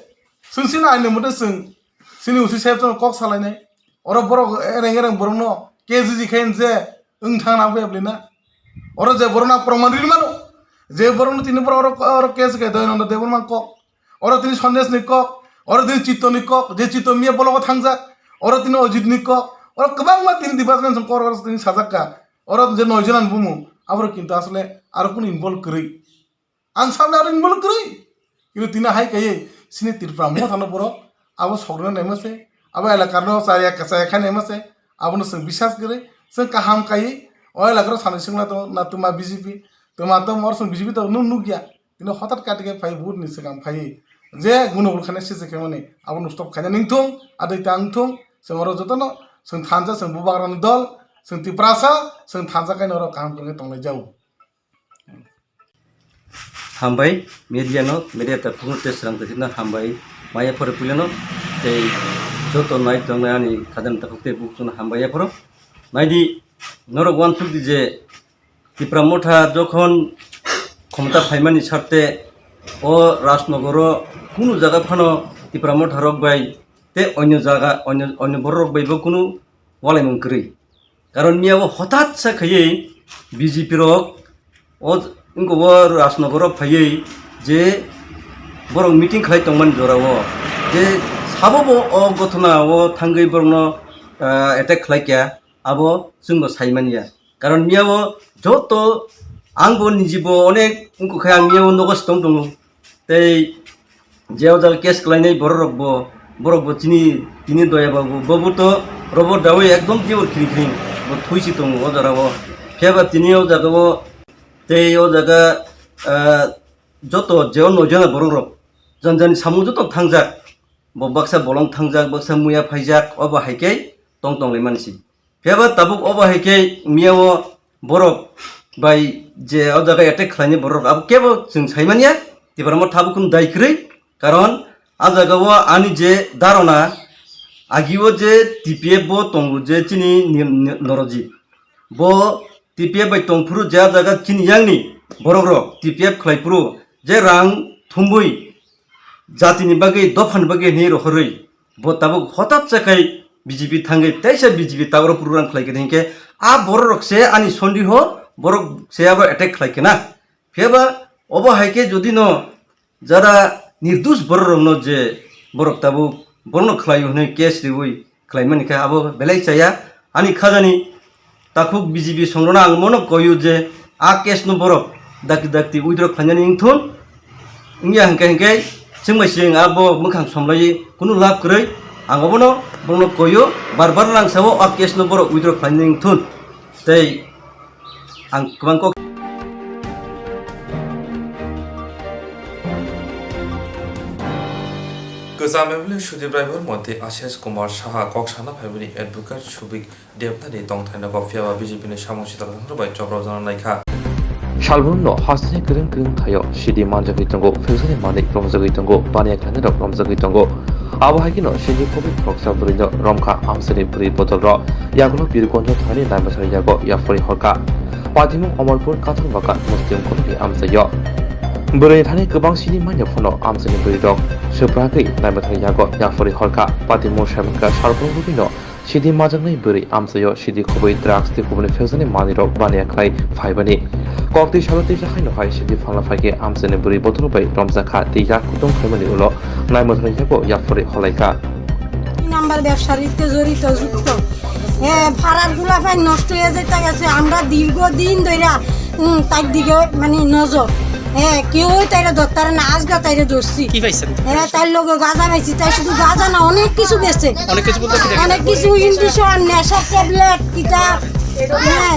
sing sini aini mote sing sini usi sep kok salainai. Oro borok ereng ereng borok no K G G khe je wng thang na bebli na. Oro je borok na proman ri mano. Je borok no tini borok oro, oro case khe Dayananda Debbarma kok. Oro tini Sandesh ni kok. Oro tini Chitto ni kok. Je Chitto miya bologo thangjak. Oro tini Ajit ni kok. Oro kwbangma tini department song kok oro tini sajak ka. Oro je noi jonan bumu. Aboro kintu asle aro kunu involve kwrwi. Ang sabni aro involve kwrwi. Kintu tini hai kaiye sini Tripura Motha no borok abo sogna naima se, abo elakar no chaya kachaya khai naima se, abono chwng bisas kwrwi, chwng kaham kaiye o elakar o sanwi swngla tongo, na twma B J P, twma tom oro chwng B J P to nuk nukya, tini hotat kati khe phai vote ni swkang phai je gunogul khaina sese khe mani abo no stop khaina ningthung, adai ta wngthung, chwng oro jotono chwng thansa, chwng bubagrani dol, chwng Tiprasa, chwng thansa khe oro kaham kwrwngwi tonglai jao. Hambai media no, media ta phuru tei srang tei no hambai maya phore puilano tei joto nai tongnai ani khajam takhuk tei bukchung hambai ya phoro. Naidi norok wansuk di je Tipra Motha jokhon khomota phaimani sarte o Rajnogoro kunu jaga phano Tipra Motha rok bai tei onyo jaga, onyo, onyo borok rok bai bo kunu walaimung kwrwi. Karon miya o hotat sa khaiwi B J P rok o wngkha o Rajnogor o phaiwi je borok meeting khlai tongmani jora o je sabo bo o gothona o thangwi borokno, ah, attack khlai kha, abo chwngbo sai manya. Karon miya o joto ang bo niji bo onek wngkha khe ang miya o nogo se tong tongo. Tei je o jaga case khlainai borok rok bo, borok bo chini tini doya babu, bobo to robo dawi ekdom jebor khring khring bo thui si tongo o jora o. Phiya ba tini o jaga o tei o jaga, ah, joto je o noi jona borok rok jan jani samung joto thangjak, bo baksa bolong thangjak, baksa muya phaijak, obo hai khe tong tong lai mani si. Phiya ba tabuk obo hai khe miya o borok bai je o jaga attack khlainai borok abo kebo chwng sai manya, Tipra Motha tabuk kunu dai kwrwi, karon a jaga o ani je dharona agi o je T P F bo tongo je chini ni-, ni-, noroji bo T P F bai tong phuru je a jaga chini yang ni borok rok T P F khlai phuru je rang thumbui jatini bagwi, dophani bagwi hinwi rohorwi, bo tabuk hotat se khai B J P thangwi teisa B J P tabuk program khlai khe hinkhe a borok rok se ani sondiho borok se abo attack khlai khe na. Phiya ba obo hai khe jodi no jara nirdush borok rok no je borok tabuk borok no khlai hwnwi case riwi khlai mani khe abo belai chaya ani khajani. Takhuk B J P songrona ang mono koyu je a case no borok dakti dakti withdraw khlainani wngthun. Wngya hwnkhe hwnkhe chwng bai chwng abo mwkhang somlaiwi kunu lab kwrwi. Ang obono borokno koyu bar bar nang sao a case no borok withdraw khlainani wngthun. Tei ang kwbang kok. Kwcham M L A Sudip Rai Bormo tei Ashish Kumar Saha kok sana phaimani advocate Subik Debnani tongthai nogo, phiya ba B J P ni samung sitwrwkjak bai choprojak naikha. Salbrum no hasteni kwrwng kwrwng thaio sidi manjagwi tongo, pheljani manwi romjagwi tongo, baniya khlainai rok romjagwi tongo. Abo hai kheno sini covid khoroksa bwrwi no romkha amsani bwrwi bodol rok, yagulo Birgonjo thani naimasa yago yaphuri horkha. Patimung Omorpur Kathal Bagan Muslim Colony amchaio. Bwrwini thani kwbang sini manya phano amchaini bwrwirok swprakwi naimwthang yago yaphuri horkha. Patimung Saimaka Sarbong Rubino sidi majaknai bwrwi amchaio sidi khobwi drugs tei kubuni phekjaknai manwirok baniya khlai phaibani. Koktwi salo tei haino hai sidi phalna phaikhe amchaini bwrwi bodol bai romjakha tei yak kutung phaimani ulo naimwthang yago yaphuri holaikha. দুই নাম্বার ব্যবসার সাথে জড়িত যুক্ত। হ্যাঁ, ফারার গুলা ফাইন নষ্ট হয়ে যেতে গেছে। আমরা দীর্ঘদিন ধরে, উম, তার দিকে মানে নজর। হ্যাঁ, কেউ তাইরে ধরতারে না, আজকে তাইরে ধরছি। কি পাইছেন? হ্যাঁ, তার লগে গাঁজা পাইছি, তাই শুধু গাঁজা না, অনেক কিছু বেচে। অনেক কিছু বলতে কি দেখেন? অনেক কিছু ইঞ্জেকশন, নেশা ট্যাবলেট, কিতা, হ্যাঁ,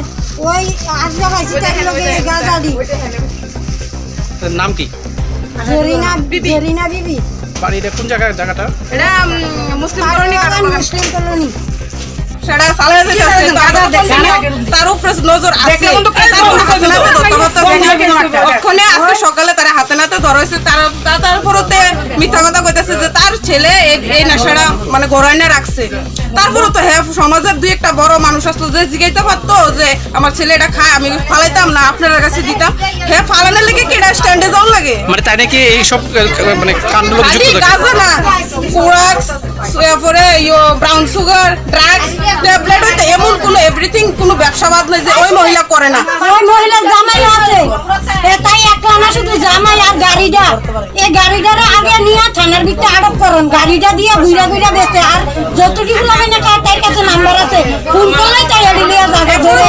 ওই আজকে পাইছি তার লগে গাঁজা দি। তার নাম কি? জরিনা বিবি। জরিনা বিবি। বাড়ি এটা কোন জায়গা, জায়গাটা? এটা, উম, মুসলিম কলোনি, কারণ মুসলিম কলোনি। সেটা চালায় যাইতেছে, তার উপরে নজর আছে। ওখানে আজকে সকালে তারা হাতে নাতে ধরা হয়েছে। তারা, তা-, তারপরেতে মিথ্যা কথা কইতেছে যে তার ছেলে এই, এই নেশাটা মানে গড়াইনা রাখছে। তারপরে তো হ্যাঁ, সমাজের দুই একটা বড় মানুষ আসতো যে জিগাইতে পারতো যে আমার ছেলে এটা খায়, আমি ফালাইতাম না, আপনার কাছে দিতাম। হ্যাঁ, ফালানোর লেগে কি এটা স্ট্যান্ডে যাওয়ার লাগে? মানে তাই নাকি এই সব, আহ, মানে কাণ্ডগুলো খালি যুক্ত থাকে? গাঁজা না, কোরাক্স, এরপরে ইয়ো, ব্রাউন সুগার, ড্রাগস, ট্যাবলেট হইতে এমন কোনো এভরিথিং কোনো ব্যবসাবাদ নেই যে ওই মহিলা করে না। ওই মহিলার জামাই আছে, এ তাই একলা না, শুধু জামাই আর গাড়িটা। এই গাড়িটারে আগে নিয়ে থানার ভিতরে আটক করুন, গাড়িটা দিয়ে ঘুরে ঘুরে বেচে। আর যতটুকু লাগে না, তার কাছে নাম্বার আছে, ফোন করলেই তাই গাড়ি নিয়ে যাবে, ধরে।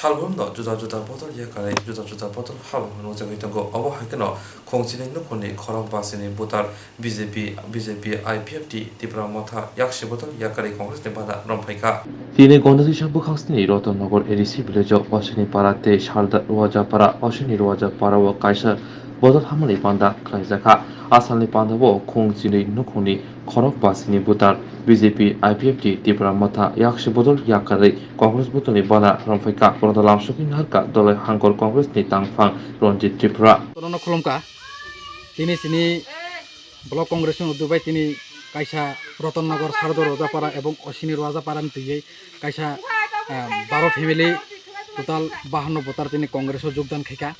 Salbumno juda juda bodol yakarwi juda juda bodol habangno nukjagwi tongo. Obo hai kheno Khongchini nukhungni khorok basini butar B J P, B J P I P F T Tipra Motha yaksi bodol yakarwi Congress ni bana romphai kha. Tini Gondasisa bwkhaksni Rotonnogor A D C village o Osini Para tei Sardar Ruajapara, Osini Ruajapara o kaisa bodol hamani panda khlaijak kha. A salni panda o Khongchini nukhungni khorok basini butar B J P I P F T Tipra Motha yaksi bodol yakarwi Congress buturni bana romphai kha. Bono lamsogwi narwkha Dolai Hangkor Congress ni tangphang Ranjit Tripura. Bonono khulumkha. Tini chini Block Congress ni udduk bai tini kaisa Rotonnogor Sardar Ruajapara ebong Osini Ruajapara ni twiwi kaisa, ah, baro family total bahanno voter tini Congress o jogdan khaikha.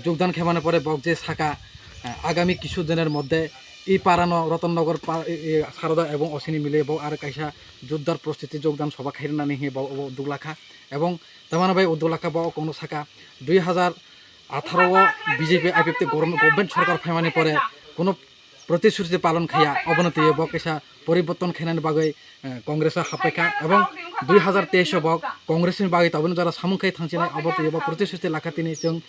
Jogdan khaimani pore bok je saka, ah, agami kisu dinor moddhe ei parano Rotonnogor pa-, e, e, Saroda ebong Osini mile bok aro kaisa jordar prostiti jogdan soba khairwnani hinwi bok obo udduk lakha. Ebong tamano bai udduk lakha bo kono saka dui hazar atharo o B J P I P F T government, government sorkar phaimani pore kono protishruti palon khaiya, obono twiwi bo kaisa poriborton khainani bagwi, eh, Congress o happaikha ebong dui hazar teis o bo Congress ni bagwi tabukni jora samung khai thangsinai, obo twiwi bo protishruti lakha tini chwng,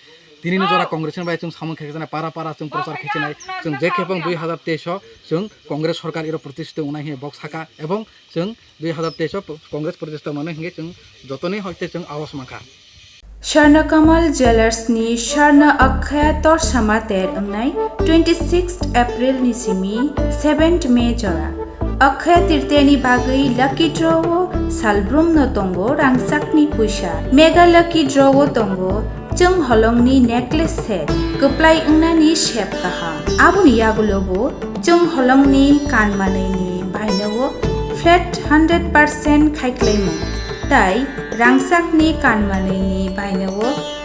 tinini jora Congress ni bagwi chwng samung khai thangsinai, para para chwng prochar khai sinai, chwng je khe bo dui hazar teis o chwng Congress sorkar iro protishruti wngnai hinwi bo saka ebong chwng dui hazar teis o Congress protishta mano hingke chwng jotoni hoite chwng awas mankha. Swarna Kamal Jewellers ni Swarna Akshaya Torsa Mater wngnai twenty sixth April ni simi seventh May jora. Akshaya Tritiya ni bagwi lucky draw o salbrum no tongo rangchak ni puisa. Mega lucky draw o tongo chwng holong ni necklace set kwplai wngnani sep kaham. Aboni yagulo bo chwng holongni kanmanwini baino flat hundred percent khaiklaimung, tai rangchakni kanmanwini baino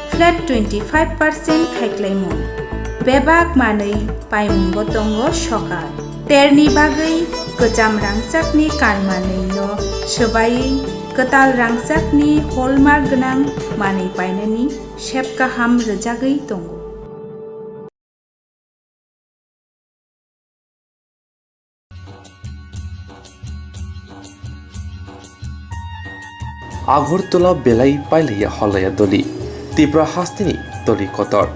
flat twenty five percent khaiklaimung. Bebak manwi paimungo tongo sokar. Terni bagwi kwcham rangchakni kanmanwino swbaiwi kwtal rangchakni hallmark gwnang manwi painani sep kaham rwjagwi tongo. Agartala belai pailaiya holaya doli, Tipra hasteni doli kotor.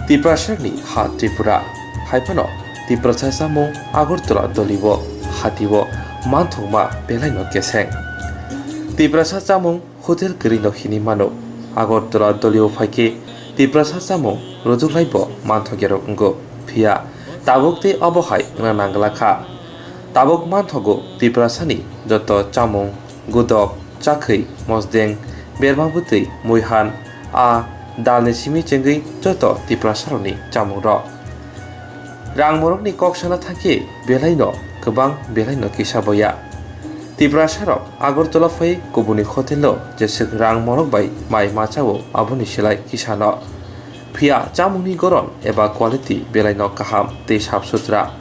Tiprasarni ha Tripura, hai phano Tiprasa chamung Agartala doli o, hati o manthokma belaino keseng. Tiprasa chamung hotel kwrwino hinwi mano. Agartala dolio phaikhe Tiprasa chamung rwjuklaibo manthokyarok wngo. Phiya tabuk tei obo hai wngna nangla kha. Tabuk manthogo Tiprasani joto chamung, gudok, chakhwi, mosdeng, berma bwtwi, muihan, a dalni simi chengwi joto Tiprasarokni chamungrok. Rang morokni kok sana thangkhe belaino kwbang belaino kisa boya. Tiprasarok Agartala phai kubuni hotelo jeswk rang morok bai mai machao aboni silai kisano. Phiya chamungni goron eba quality belaino kaham tei sap sutra.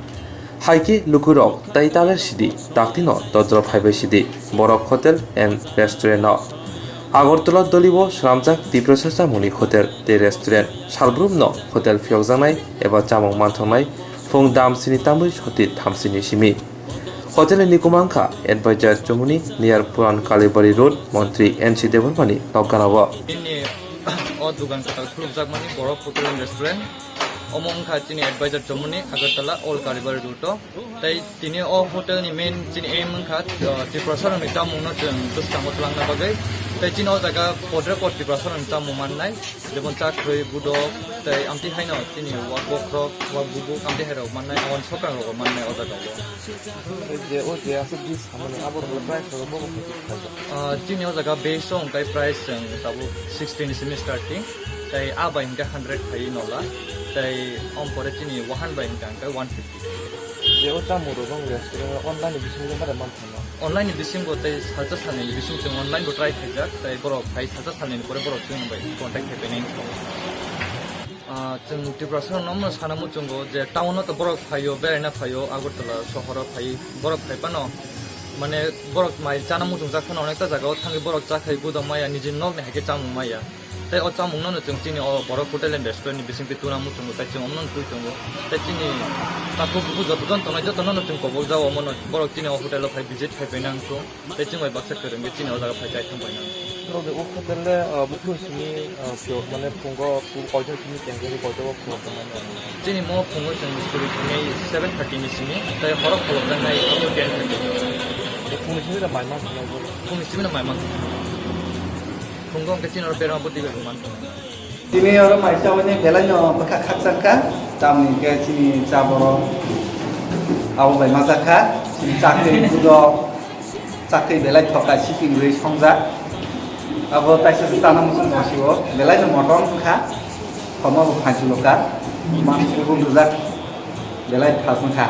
Haikhe lukurok tai taler sidi, daktino dodro phaibai sidi, Borok Hotel and Restaurant no. Agartala dolibo swnamjak Tiprasa chamungni hotel tei restaurant. Salbrumno hotel phiyokjaknai eba chamung manthoknai phung dam sini tamwi soti thamsini simi. Hotelni nikuma wngkha Advisor Chomoni near Puran Kalibari Road, Montri N C Debbarmani nokganao. Bini o dugan kwtal khulukjakmani Borok Hotel and Restaurant. Omo wngkha chini Advisor Chomoni, Agartala, Old Kalibari Road o. Tei tini o hotel ni main chini aim wngkha, uh, Tiprasa rokni chamung no chwng bwskango twlangna bagwi. Tei chini o jaga podre pod Tiprasa rokni chamung mannai, jemon chakhwi, budok, tei amtwi haino chini wak bokhorok, wak bubuk, amtwi hai rok mannai, aboni sobrang rok mannai o jaga o. Je o je aswk dis hamani abo rok price rok bo bo khaijak. Ah, chini o jaga base o wngkha price chwng tabuk sixty ni simi starting, tei a bai hwnkhe hundred phaiwi nola, tei om pore chini wahan bai hwnkha hwnkhe one fifty. Je o chamung rok bang restaurant o online ni bising jang bai man thangma. Online ni bisingo tei salsa salnwi ni bising chwng online bo try khaijak, tei borok phai salsa salnwi ni pore borok chwng bai contact khai painai wngkha. Ah, chwng Tiprasa rokno omo sana muchungo je town o to borok phaio, beraina phaio, Agartala sohoro phai, borok phai phano, mane, borok mai chana muchungjak phano onekta jaga o thangwi borok chakhai budok maya, nijini nokni hai khe chamung maya. Tei o chamung no chwng chini o Borok Hotel and Restaurant ni bisingtwi tuna muchungo, tei chwng omono twi tongo. Tei chini takhuk bukhuk joto jon tongnai, joto no chwng kobok jao, omono borok chini o hotel o phai visit khai paina wngkha. Tei chwng bai baksa kwrwngwi chini o jaga phai chai thang paina. Norok de o hotel le, ah, buphuru simi, ah, phiyok mane phungo, phu-, koitor simi tengkhe koitor o phungo tongmani. Chini mo phungo chwng suri thangwi seven thirty ni simi, tei horo kholopjaknai abo ten thirty. Phungni simi da mai man thangna bo. Phungni simi da mai man thangna. Phungo hwnkhe chini oro berma bwtwi bai man thangna. Tini oro mai chabani belaino bwkha khakchangkha, tamni hwnkhe chini cha borok abo bai majakha, chini chakri budok, chakri belai thoka siping rwi songjak. Abo taisa se chana muchung mosio, belaino motom wngkha, thoma bo phanchuloka, mansukgo lujak, belai thas wngkha.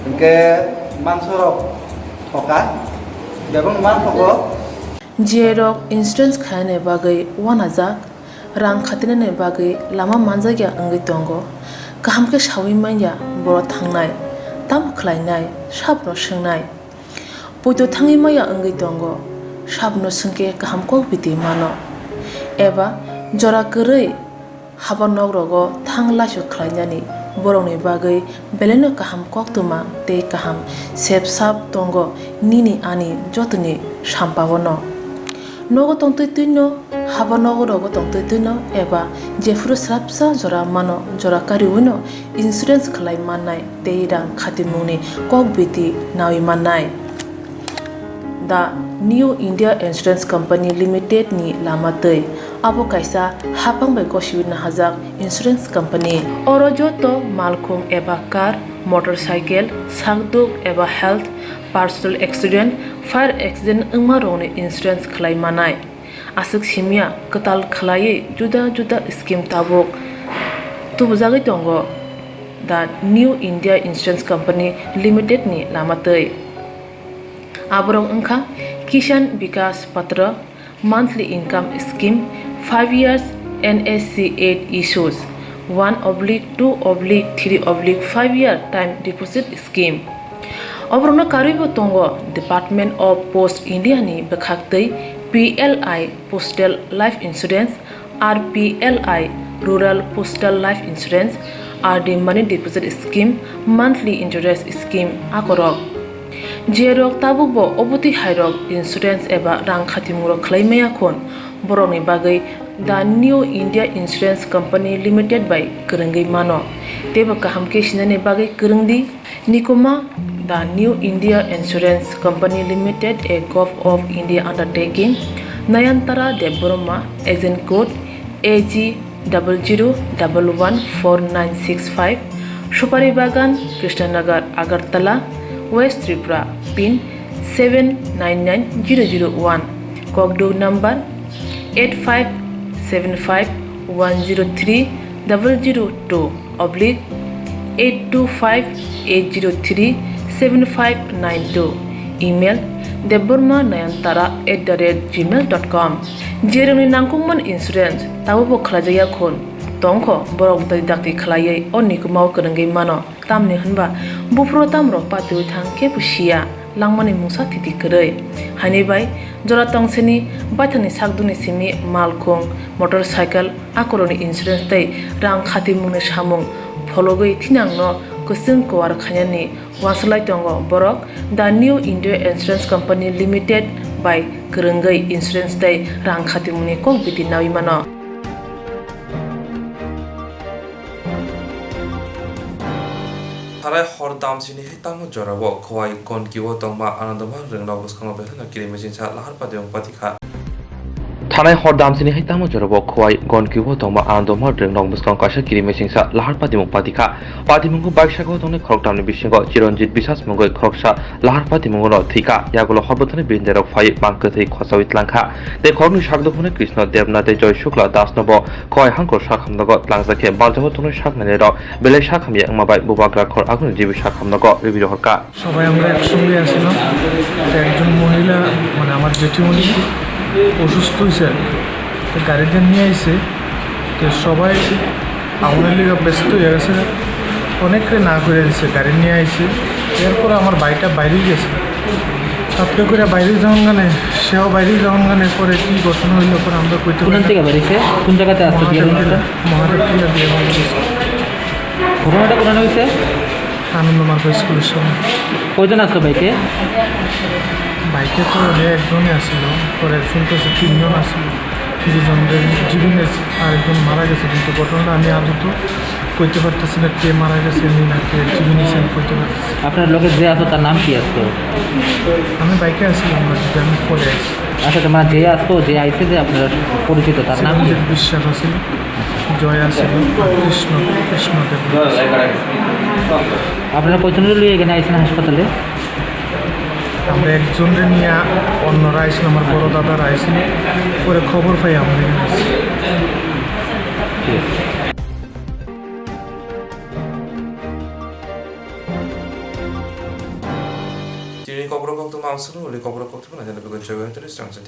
Hwnkhe mansorok thoka, bebak manthogo. Jerok insurance khainani bagwi uanajak. Rang khatinani bagwi lama manjakya wngwi tongo. Kaham khe saui manya borok thangnai, tamo khlainai, sabono swngnai. Poito thangwi manya wngwi tongo, sabono swngkhe kaham kok biti mano. Eba jora kwrwi haba nokrogo thang laisu khlainani borokni bagwi belaino kaham koktwma tei kaham sep sap tongo nini ani jotoni sampaono. Nogo tongtwi twino, haba nogo rogo tongtwi twino eba jephuru swrapsa jora mano, jora kariwino insurance khlai mannai tei rang khatimungni kok biti naui mannai. The New India Insurance Company Limited ni lama twi. Abo kaisa haphang bai gosiwi nahajak insurance company. Oro joto malkhung eba car, motorcycle, sakduk eba health, personal accident, fire accident wngma rokni insurance khlai manai. Aswk simya kwtal khlaiwi juda juda scheme tabuk tubujagwi tongo the New India Insurance Company Limited ni lama twi. Aborok wngkha Kisan Vikas Patra, monthly income scheme, five years N S C eight issues, one oblique two oblique three oblique five year time deposit scheme. Oborokno karwibo tongo Department of Post India ni bwkhaktwi P L I Postal Life Insurance, R P L I Rural Postal Life Insurance, R D Money Deposit Scheme, Monthly Interest Scheme akorok. Jerok tabukbo obotwi hairok insurance eba rang khatimungrok khlai maya khun, borokni bagwi The New India Insurance Company Limited bai kwrwngwi mano. Teibo kaham khe sinani bagwi kwrwng di. Nikuma, The New India Insurance Company Limited, a Govt of India undertaking, Nayantara Debbarma, agent code A G double zero double one four nine six five, Supari Bagan, Krishnanagar, Agartala, West Tripura, pin seven nine nine zero zero one, kokduk number eight five seven five one zero three double zero two oblique eight two five eight zero three seven five nine two, email debbarma nayantara at the rate gmail dot com. Jerwngni nangkukmani insurance tabukbo khlaijakya khun, tongkho borok dakti dakti khlaiwi o nikumao kwrwngwi mano. Tamni hwnba buphuru tamrok patiui thang khe bo siya, langmani mungsa thiti kwrwi. Haini bai jora tongsini baithangni sakduni simi malkhung, motorcycle, akoroni insurance tei rang khatimungni samung phologwi thinangno kwchwng kuar khainani uansuk lai tongo borok. The New India Insurance Company Limited bai kwrwngwi insurance tei rang khatimungni kok biti naui mano. Thanai hor damsini hai tamo jorao Khowai Gonkio tongma Anandoma rwngnok bwskango belai no kiri mechingsa lahar patimung patikha. Thanai hor damsini hai tamo jorao Khowai Gonkio tongma Anandoma rwngnok bwskango kaisa kiri mechingsa lahar patimung patikha. Patimungo bike sakao tongnai khoroktamni bisingo Chiranjit Biswas mungwi khoroksa lahar patimungo thwikha. Yagulo hor bwthani birinderok phaiwi mang kwthwi khochaui tlangkha. Tei khoroknwi sakduk hwnwi Krishna Debnath tei Joy Shukla Das no bo Khowai hangkor sak hamnago tlangjak khe baljao tongnai sak nainairok belai sak hamya wngma bai bubagra khor aguni jibi sak hamnago ribi rohorkha. সবাই আমরা একসঙ্গে আছিলাম। তো একজন মহিলা, মানে আমার জেঠিমণি অসুস্থ হয়েছে আর কি। তো গাড়িতে নিয়ে আইছে। তো সবাই আমাদের লিগে ব্যস্ত হয়ে গেছে। অনেকরে না করে দিছে, গাড়ি নিয়ে আইছে। এরপরে আমার ভাইটা বাইরে গেছে। তারপরে করে বাইরে যখন গানে, সেও বাইরে যখন গানে পরে কি ঘটনা হইলো পরে আমরা কইতে পারি কোন থেকে বেরিয়েছে? কোন জায়গাতে আসতো বিয়ে হলো? মহাদেবপুরে বিয়ে হলো। ঘটনাটা কোথায় হয়েছে? আনন্দ মার্গ স্কুলের সামনে। কয়জন আসতো বাইকে? বাইকে তো উনি একজনই আসছিল, পরে শুনতেছি তিনজন আসছিল, দুজন জিবিন আরেকজন মারা গেছে, কিন্তু ঘটনাটা আমি আপাতত কইতে পারতেছি না কে মারা গেছে, আমি না কে জিবিন আমি কইতে পারতেছি। আপনার লগে যে আসতো তার নাম কি আসতো? আমি বাইকে আসছিলাম না, আমি পরে আসছি। আচ্ছা, তো মানে যে আসতো, যে আইছে যে আপনার পরিচিত, তার নাম কি? চিরঞ্জিত বিশ্বাস আছিল, জয় আছিল, আর কৃষ্ণ, কৃষ্ণ দেব। আপনারা কয়জনরে লইয়া এখানে আইছেন হাসপাতালে? আমরা একজনরে নিয়ে অন্যরা আইছিল, আমার বড় দাদারা আইছিল, পরে খবর পাই আমরা এখানে আইছি। ঠিক আছে। Tini kokrok koktwma ang swrwng uli kokrok koktwma nai jani bagwi chobwi tini swrang sa.